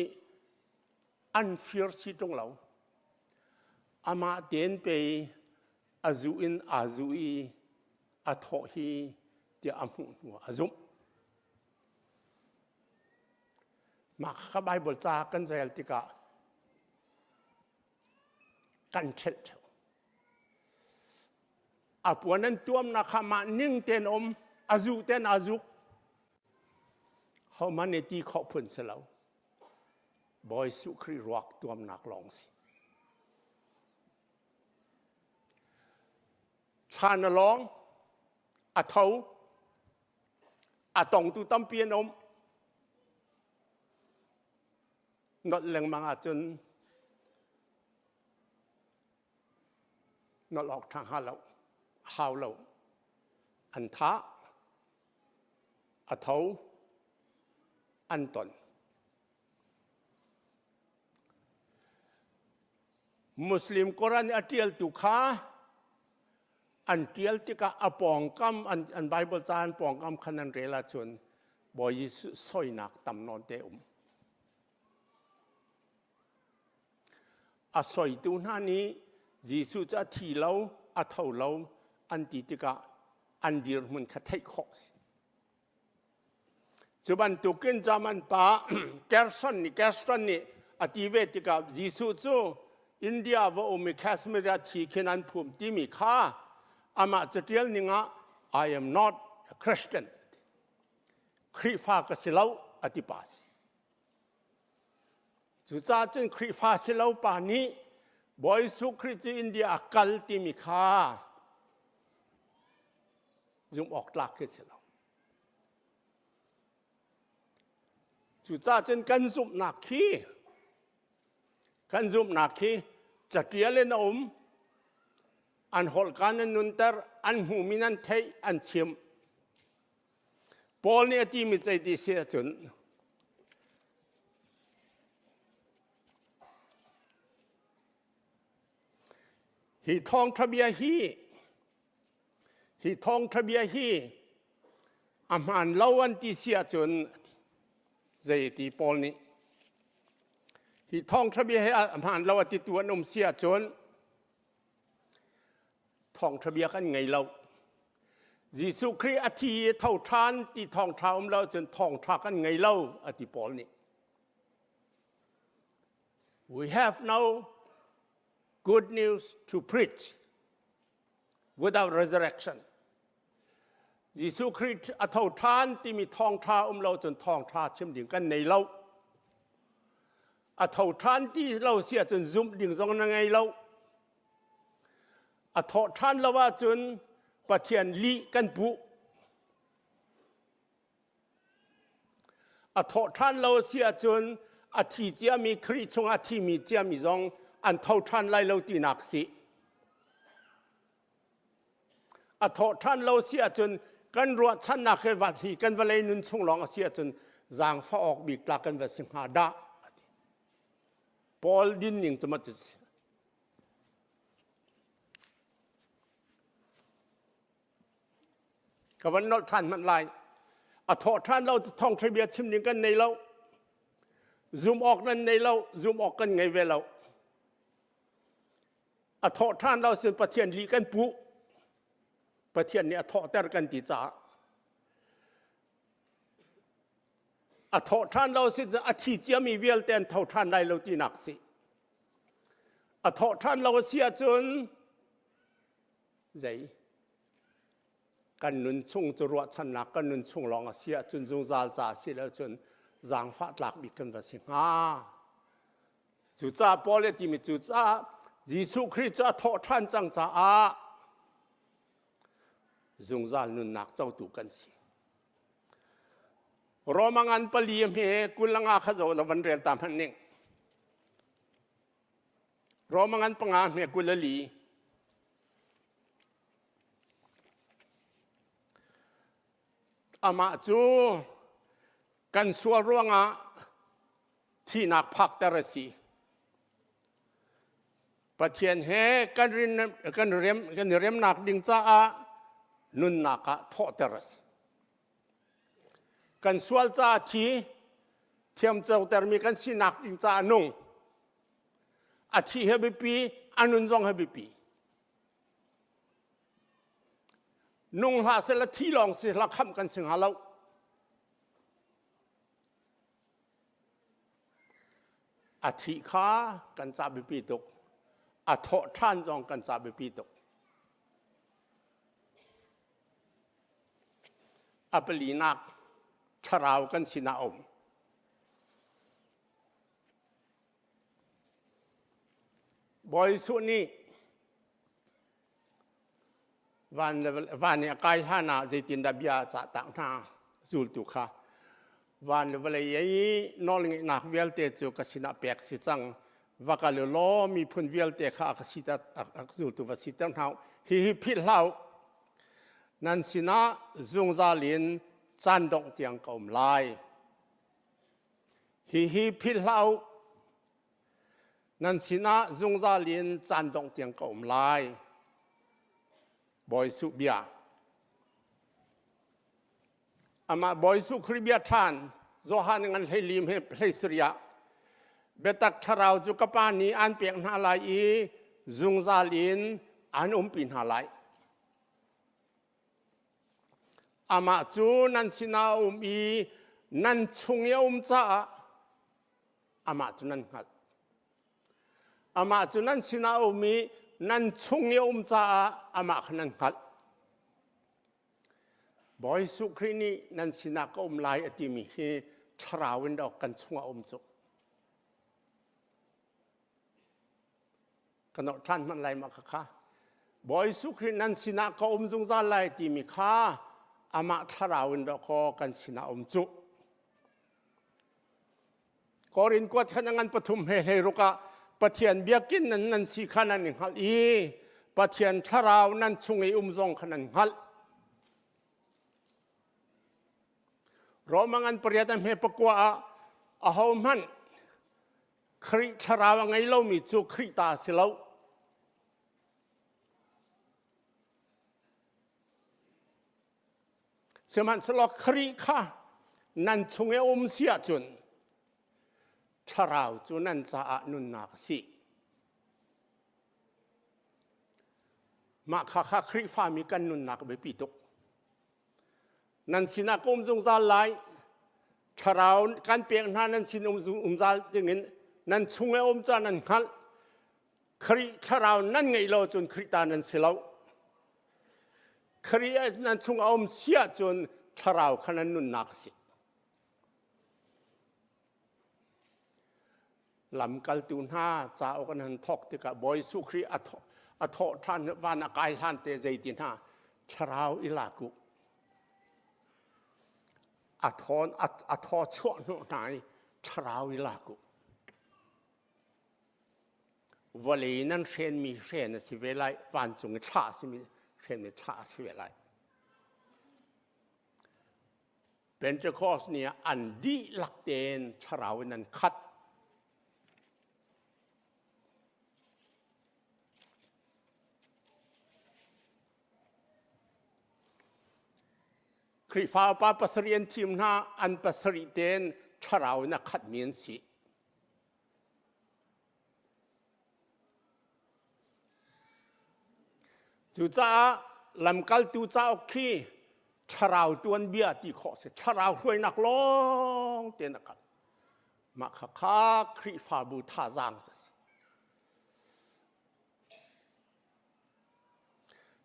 an fir si ṭung lo, amah tein pei a zu in aa zu i a thawh hi tiah a hmuh hnu ah a zumh. Mah kha Baibal ca kan rel tikah kan ṭhelh ṭheo. A puan an tuamnak kha mah ning tein um, a zu tein aa zuk. Hohmanh nih ti khawh phun si lo. Bawi Jesuh Khrih ruak tuamnak lawng si. Thlan a lawng, a tho, a tongtu tampi an um. Nolh lengmang ahcun nolh awk ṭha hnga lo, hau lo. An thah, a tho, an ton. Muslim Quran a ṭialtu kha an ṭial tikah a pawngkam an, an Bible ca an pawngkam khan an rel ahcun Bawi Jesuh soinak tam nawn te um. A soitu hna nih Jesuh cu a thi lo, a tho lo an ti tikah an dirhmun kha theih khawh si. Cu bantukin German pa Gerson nih Gerson nih a ti ve tikah Jesuh cu India va um i Kashmir ah thi khin an phum timi kha amah catial ning ah I am not a Christian. Khrihfa ka si lo a ti pa si. Cucaah cun Khrihfa si lo pa nih Bawi Jesuh Khrih cu India a kal timi kha zumh awk tlak khi si lo. Cucaah cun kan zumhnak khi kan zumhnak khi catial in a um an holhka nan nunter an hmuhmi nan theih an chim Paul nih a timi zei ti si ahcun hi thawngṭha bia hi hi thawngṭha bia hi a hmaan lo an ti si ahcun zei ti Paul nih hi thawngṭha bia hi a hmaan lo a titu an um si ahcun Thawngṭha bia kan ngei lo. Jesuh Khrih a thi i tho ṭhan ti thawngṭha um lo cun thawngṭha kan ngei lo a ti Paul nih. We have no good news to preach without resurrection. Jesuh Khrih a tho ṭhan timi thawngṭha um lo cun thawngṭha chim ding kan nei lo. A tho ṭhan ti lo si ahcun zumh ding zong na ngei lo. A thawh ṭhan lo ahcun Pathian lih kan puh. A thawh ṭhan lo a si ahcun a thi ciami Khrih chungah a thimi ciami zong an tho ṭhan lai lo tinak si. A thawh ṭhan lo si ahcun kan ruahchannak he va hi kan vawlei nun chung lawng a si ahcun zaangfah awk bik tlak kan va si hnga dah. Paul din ning cu ma cu si. Ka van nolh ṭhan hmanh lai. A thawh ṭhan lo thawngṭha bia chim ding kan nei lo. Zum awk nan nei lo, zum awk kan ngei ve lo. A thawh ṭhan lo sin Pathian lih kan puh. Pathian nih a thawhter kan ti caah. A thawh ṭhan lo sin a thi ciami vialte an tho ṭhan lai lo tinak si. A thawh ṭhan lo a si ahcun zei kan nun chung cu ruahchannak kan nun chung lawng a si ahcun zungzal ca a si lo cun zaangfah tlak bik kan va si hnga. Cucaah Paul a timi cucaah Jesuh Khrih cu a thawh ṭhan cang caah zungzal nunnak cotu kan si. Roma ngan pali hme kulanga kha zo la van rel ta hmanh ning. Roma ngan panga hme kulali. Amah cu kan sual ruangah thihnak phakter a si. Pathian he kan rin, kan rem, kan i remnak ding caah nunnak ah thawhter a si. Kan sual caah thi, thiamcotermi kan sinak ding caah nung. A thi he biapi, a nun zong he biapi. Nung hlah seh la thi lawng si hlah khamh kan si hnga lo. A thih kha kan ca biapi tuk. A thawh ṭhan zong kan ca biapi tuk. A palinak thlarau kan sinah a um. Bawi Jesuh nih van le van i a kai hlan ah zeitindah bia a cah tak hna zultu kha van le vawlei i nawlngeihnak vialte cu ka sinah pek si cang va kal u law miphun vialte kha a ka siter a zultu va siter hna u hihi philh hlah u nan sinah zungzal in caan dongh tiang ka um lai hihi philh hlah u Nan sinah zungzal in caan dongh tiang ka um lai. Bawi Suh bia. Amah Bawi Suh Khrih bia ṭhan Johan ngan hlei lim he hlei sariah biatak thlarau cu ka pa nih an pek hna lai i zungzal in an umpi hna lai. Amah cu nan sinah a um i nan chung i a um caah amah cu nan hngalh. Amah cu nan sinah a um i nan chung i a um caah amah kha nan hngalh. Bawi Jesuh Khrih nih nan sinah ka um lai a timi hi thlarau in dawk kan chungah um cu. Ka nolh ṭhan hmanh lai ma kha. Bawi Jesuh Khrih nan sinah ka um zungzal lai timi kha amah thlarau in dawkaw kan sinah um cu. Korin kuat khan a ngan pathum he hlei ruk ah Pathian biakinn nan nan si kha nan i hngalh i Pathian thlarau nan chung i um zong kha nan hngalh. Roma ngan pariat a hme pakua ah ahohmanh Khrih thlarau a ngei lomi cu Khrih ta a si lo. Sihmanhsehlaw Khrih kha nan chung i a um si ahcun thlarau cu nan caah nunnak a si. Mah kha kha Khrihfami kan nunnak a biapi tuk. Nan sinah ka um zungzal lai. Thlarau kan pek hna nan sin um zungzal dingin nan chung i um ca nan hngalh. Khrih thlarau nan ngeih lo cun Khrih ta nan si lo. Khrih nan chung a um si ahcun thlarau kha nan nunnak a si. Lamkaltu hna cauk an han thawk tikah Bawi Jesuh Khrih a thawh ṭhan van a kai hlan te zeiti hna thlarau i lak u. A thawn a thaw chuah hnawh hna i thlarau i lak u. Vawlei nan hrenmi hren a si ve lai, vancung i thlah a simi hrenmi thlah a si ve lai. Pentecost ni ah an dihlak tein thlarau in an khat. Khrihfa upa pasarih an thim hna, an pasarih tein thlarau in a khatmi an si. Cucaah lamkaltu cauk khi thlarau tuanbia ti khawh si thlarau hruainak lawng tein a kal mah kha kha Khrihfabu thazaang cu si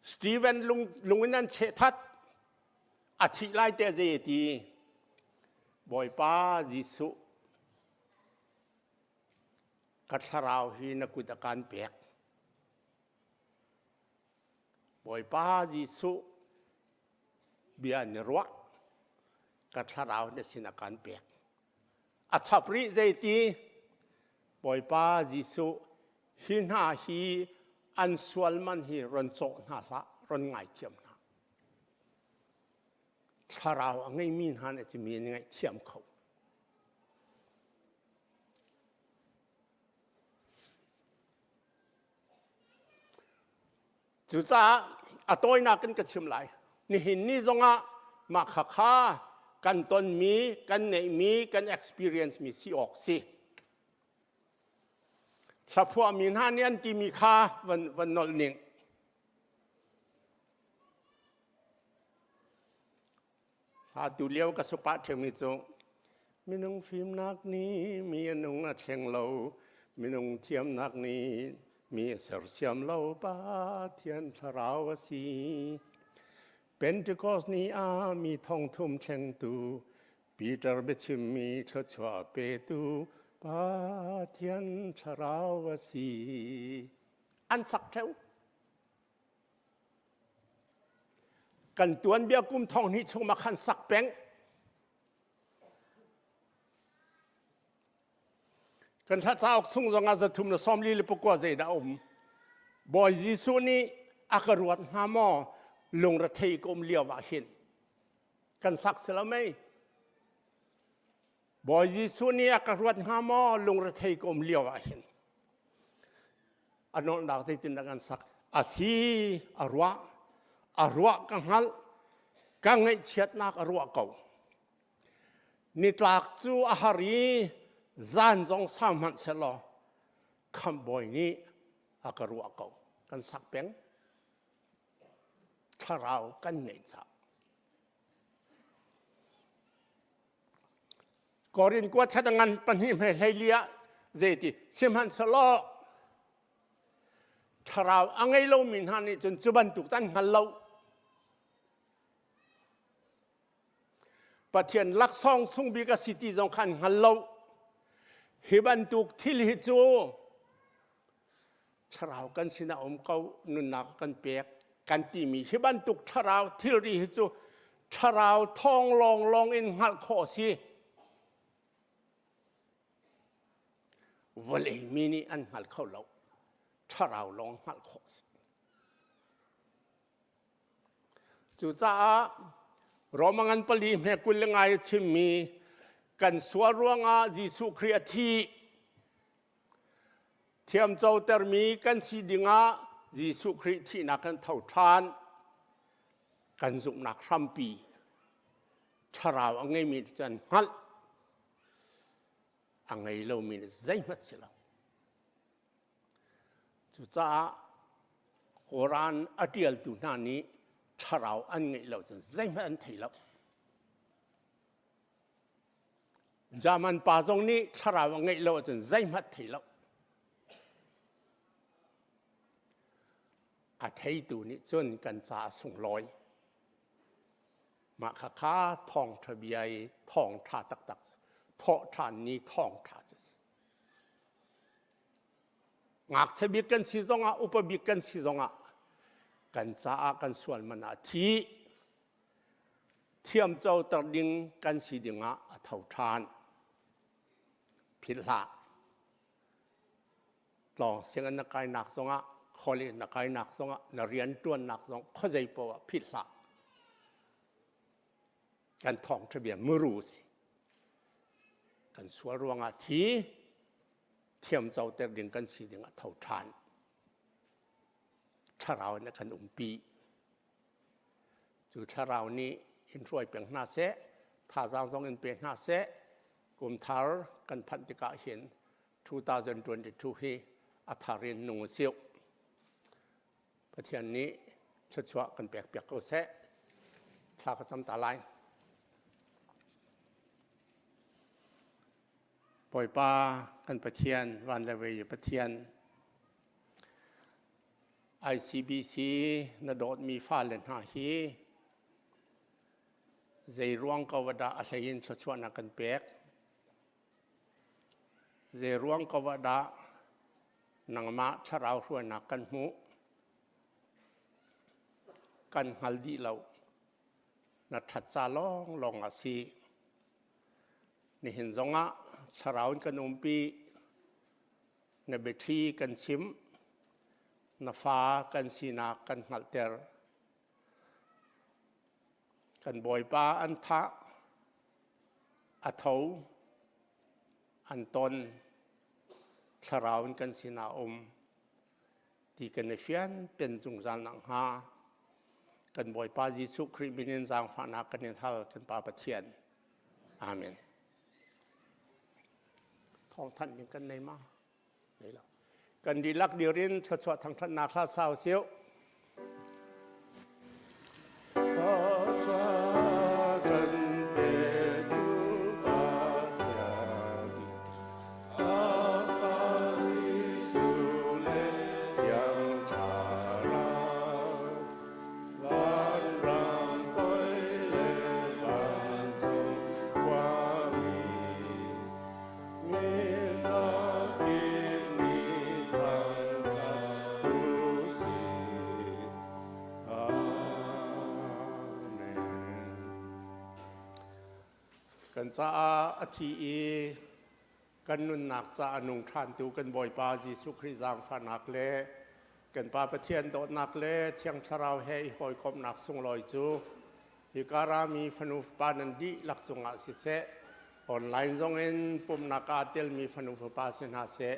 Stephen lung, lung in an cheh that a thih lai te zei ti Bawipa Jesuh Ka thlarau hi na kut a kan pek. Bawipa Jesuh bia ni ruah ka thlarau na sin a kan pek. A chap rih zeiti Bawipa Jesuh hi hna hi an sual man hi ron cawh hna hlah, ron ngaithiam hna. Thlarau a ngeimi hna nih cu mi an ngaihthiam kho. Cucaah a tawinak in ka chim lai. Nihin ni zongah mah khakha kan tonmi, kan neihmi, kan experience mi si awk si. Hlaphuahmi hna nih an timi kha van, van nolh ning. Atu lio ka supa ṭheumi cu minung fimnak nih mi a nung a thleng lo, minung thiamnak nih mi a sersiam lo, Pathian thlarau a si. Pentecost ni ah mi thongthum thlengtu, Peter biachimmi thluachuah petu, Pathian thlarau a si. An sak ṭheu. Kan tuanbia kum thong hnih chung ma khan sak peng. Kan hla cauk chung zongah zathum le sawmli le pakua zeidah a um. Bawi Jesuh nih a ka ruat hnga maw lungrethei ka um lio ah hin kan sak si lo mei. Bawi Jesuh nih a ka ruat hnga maw lungrethei ka um lio ah hin a nawlnak zeitindah kan sak a si a ruah a ruah ka hngalh ka ngaihchiatnak a ruah ko nitlak cu a har i zan zong sau hmanh sehlaw khamhbawi nih a ka ruah ko kan sak peng thlarau kan ngeih caah Korin kuat khat a ngan pahnih hme hleili ah zeiti sihmanhsehlaw thlarau a ngei lomi hna nih cun cu bantuk an hngal lo. Pathian laksawng sung bik a si ti zong kha an hngal lo. Hi bantuk thil hi cu. Thlarau kan sinah um ko, nunnak kan pek kan timi hi bantuk thlarau thilri hi cu thlarau thawng lawnglawng in hngalh khawh a si. Vawlei mi nih an hngal kho lo. Thlarau lawng hngalh khawh a si. Cucaah Roma ngan pali hme 25 a chimmi kan sual ruangah Jesuh Khrih a thi. Thiamcotermi kan si dingah Jesuh Khrih thihnak kan tho ṭhan. Kan zumhnak hrampi thlarau a ngeimi nih cun hngalh a ngei lomi nih zeihmanh si lo. Cucaah Koran a ṭialtu hna nih thlarau an ngeih lo cun zeihmanh an thei lo. German pa zong nih thlarau a ngeih lo ahcun zeihmanh thei lo. A theitu nih cun kan ca a sunglawi. Mah khakha thawngṭha bia i thawngṭha taktak thawhṭhan ni thawngṭha cu si. Ngakchia bik kan si zongah upa bik kan si zongah kan caah kan sual man ah thi thiamcoter ding kan si dingah a tho ṭhan. Philh hlah. Tlawng sianginn na kainak zongah college na kainak zongah na rianṭuannak zong khuazei paoh ah philh hlah. Kan thawngṭha bia muru si. Kan sual ruangah thi thiamcoter ding kan si ding ah tho ṭhan. Thlarau in a kan umpi. Cu thlarau nih in hruai peng hna seh, thazaang zong in pe hna seh, kum thar kan phanh tikah hin 2022 hi a thar in nung u sih. Pathian nih thluachuah kan pek piak ko seh. Thla ka cam ta lai. Bawipa kan Pathian, van le vei Pathian, ICBC na dawtmi fale hna hi zei ruang ko dah a hlei in thluachuahnak kan pek? Zei ruang ko dah nangmah thlarau hruainak kan hmuh? Kan hngal dih lo. Na ṭhat ca lawnglawng a si. Nihin zongah thlarau in kan umpi. Na biathli kan chim. Na fa kan sinak kan hngalhter. Kan Bawipa an thah, a tho, an ton, thlarau in kan sinah um ti kan i fian pen zungzal nakhnga kan Bawipa Jesuh Khrih min in zaangfahnak kan in hal kan Pa Pathian. Amen. Thawngthanh ding kan nei ma? Nei lo. Kan dihlak dir in thluachuah thangṭhatnak hla sau siu. Thluachuah kan petu Pathian, a Fa Jesuh le Thiang Thlarau, vanram toi le vancung khuami, mizapi nih thangṭhat u sih. Amen. Kan caah a thi i kan nunnak ca a nung ṭhantu kan Bawipa Jesuh Khrih zaangfahnak le kan Pa Pathian dawtnak le Thiang Thlarau he i hawikomhnak sunglawi cu hika rami fanu fapa nan dihlak cungah siseh, online zongin pumhnak ah telmi fanu fapa si hna seh,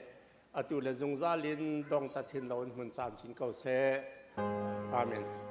atu le zungzal in dong cat hin lo in hmun camcin ko seh. Amen.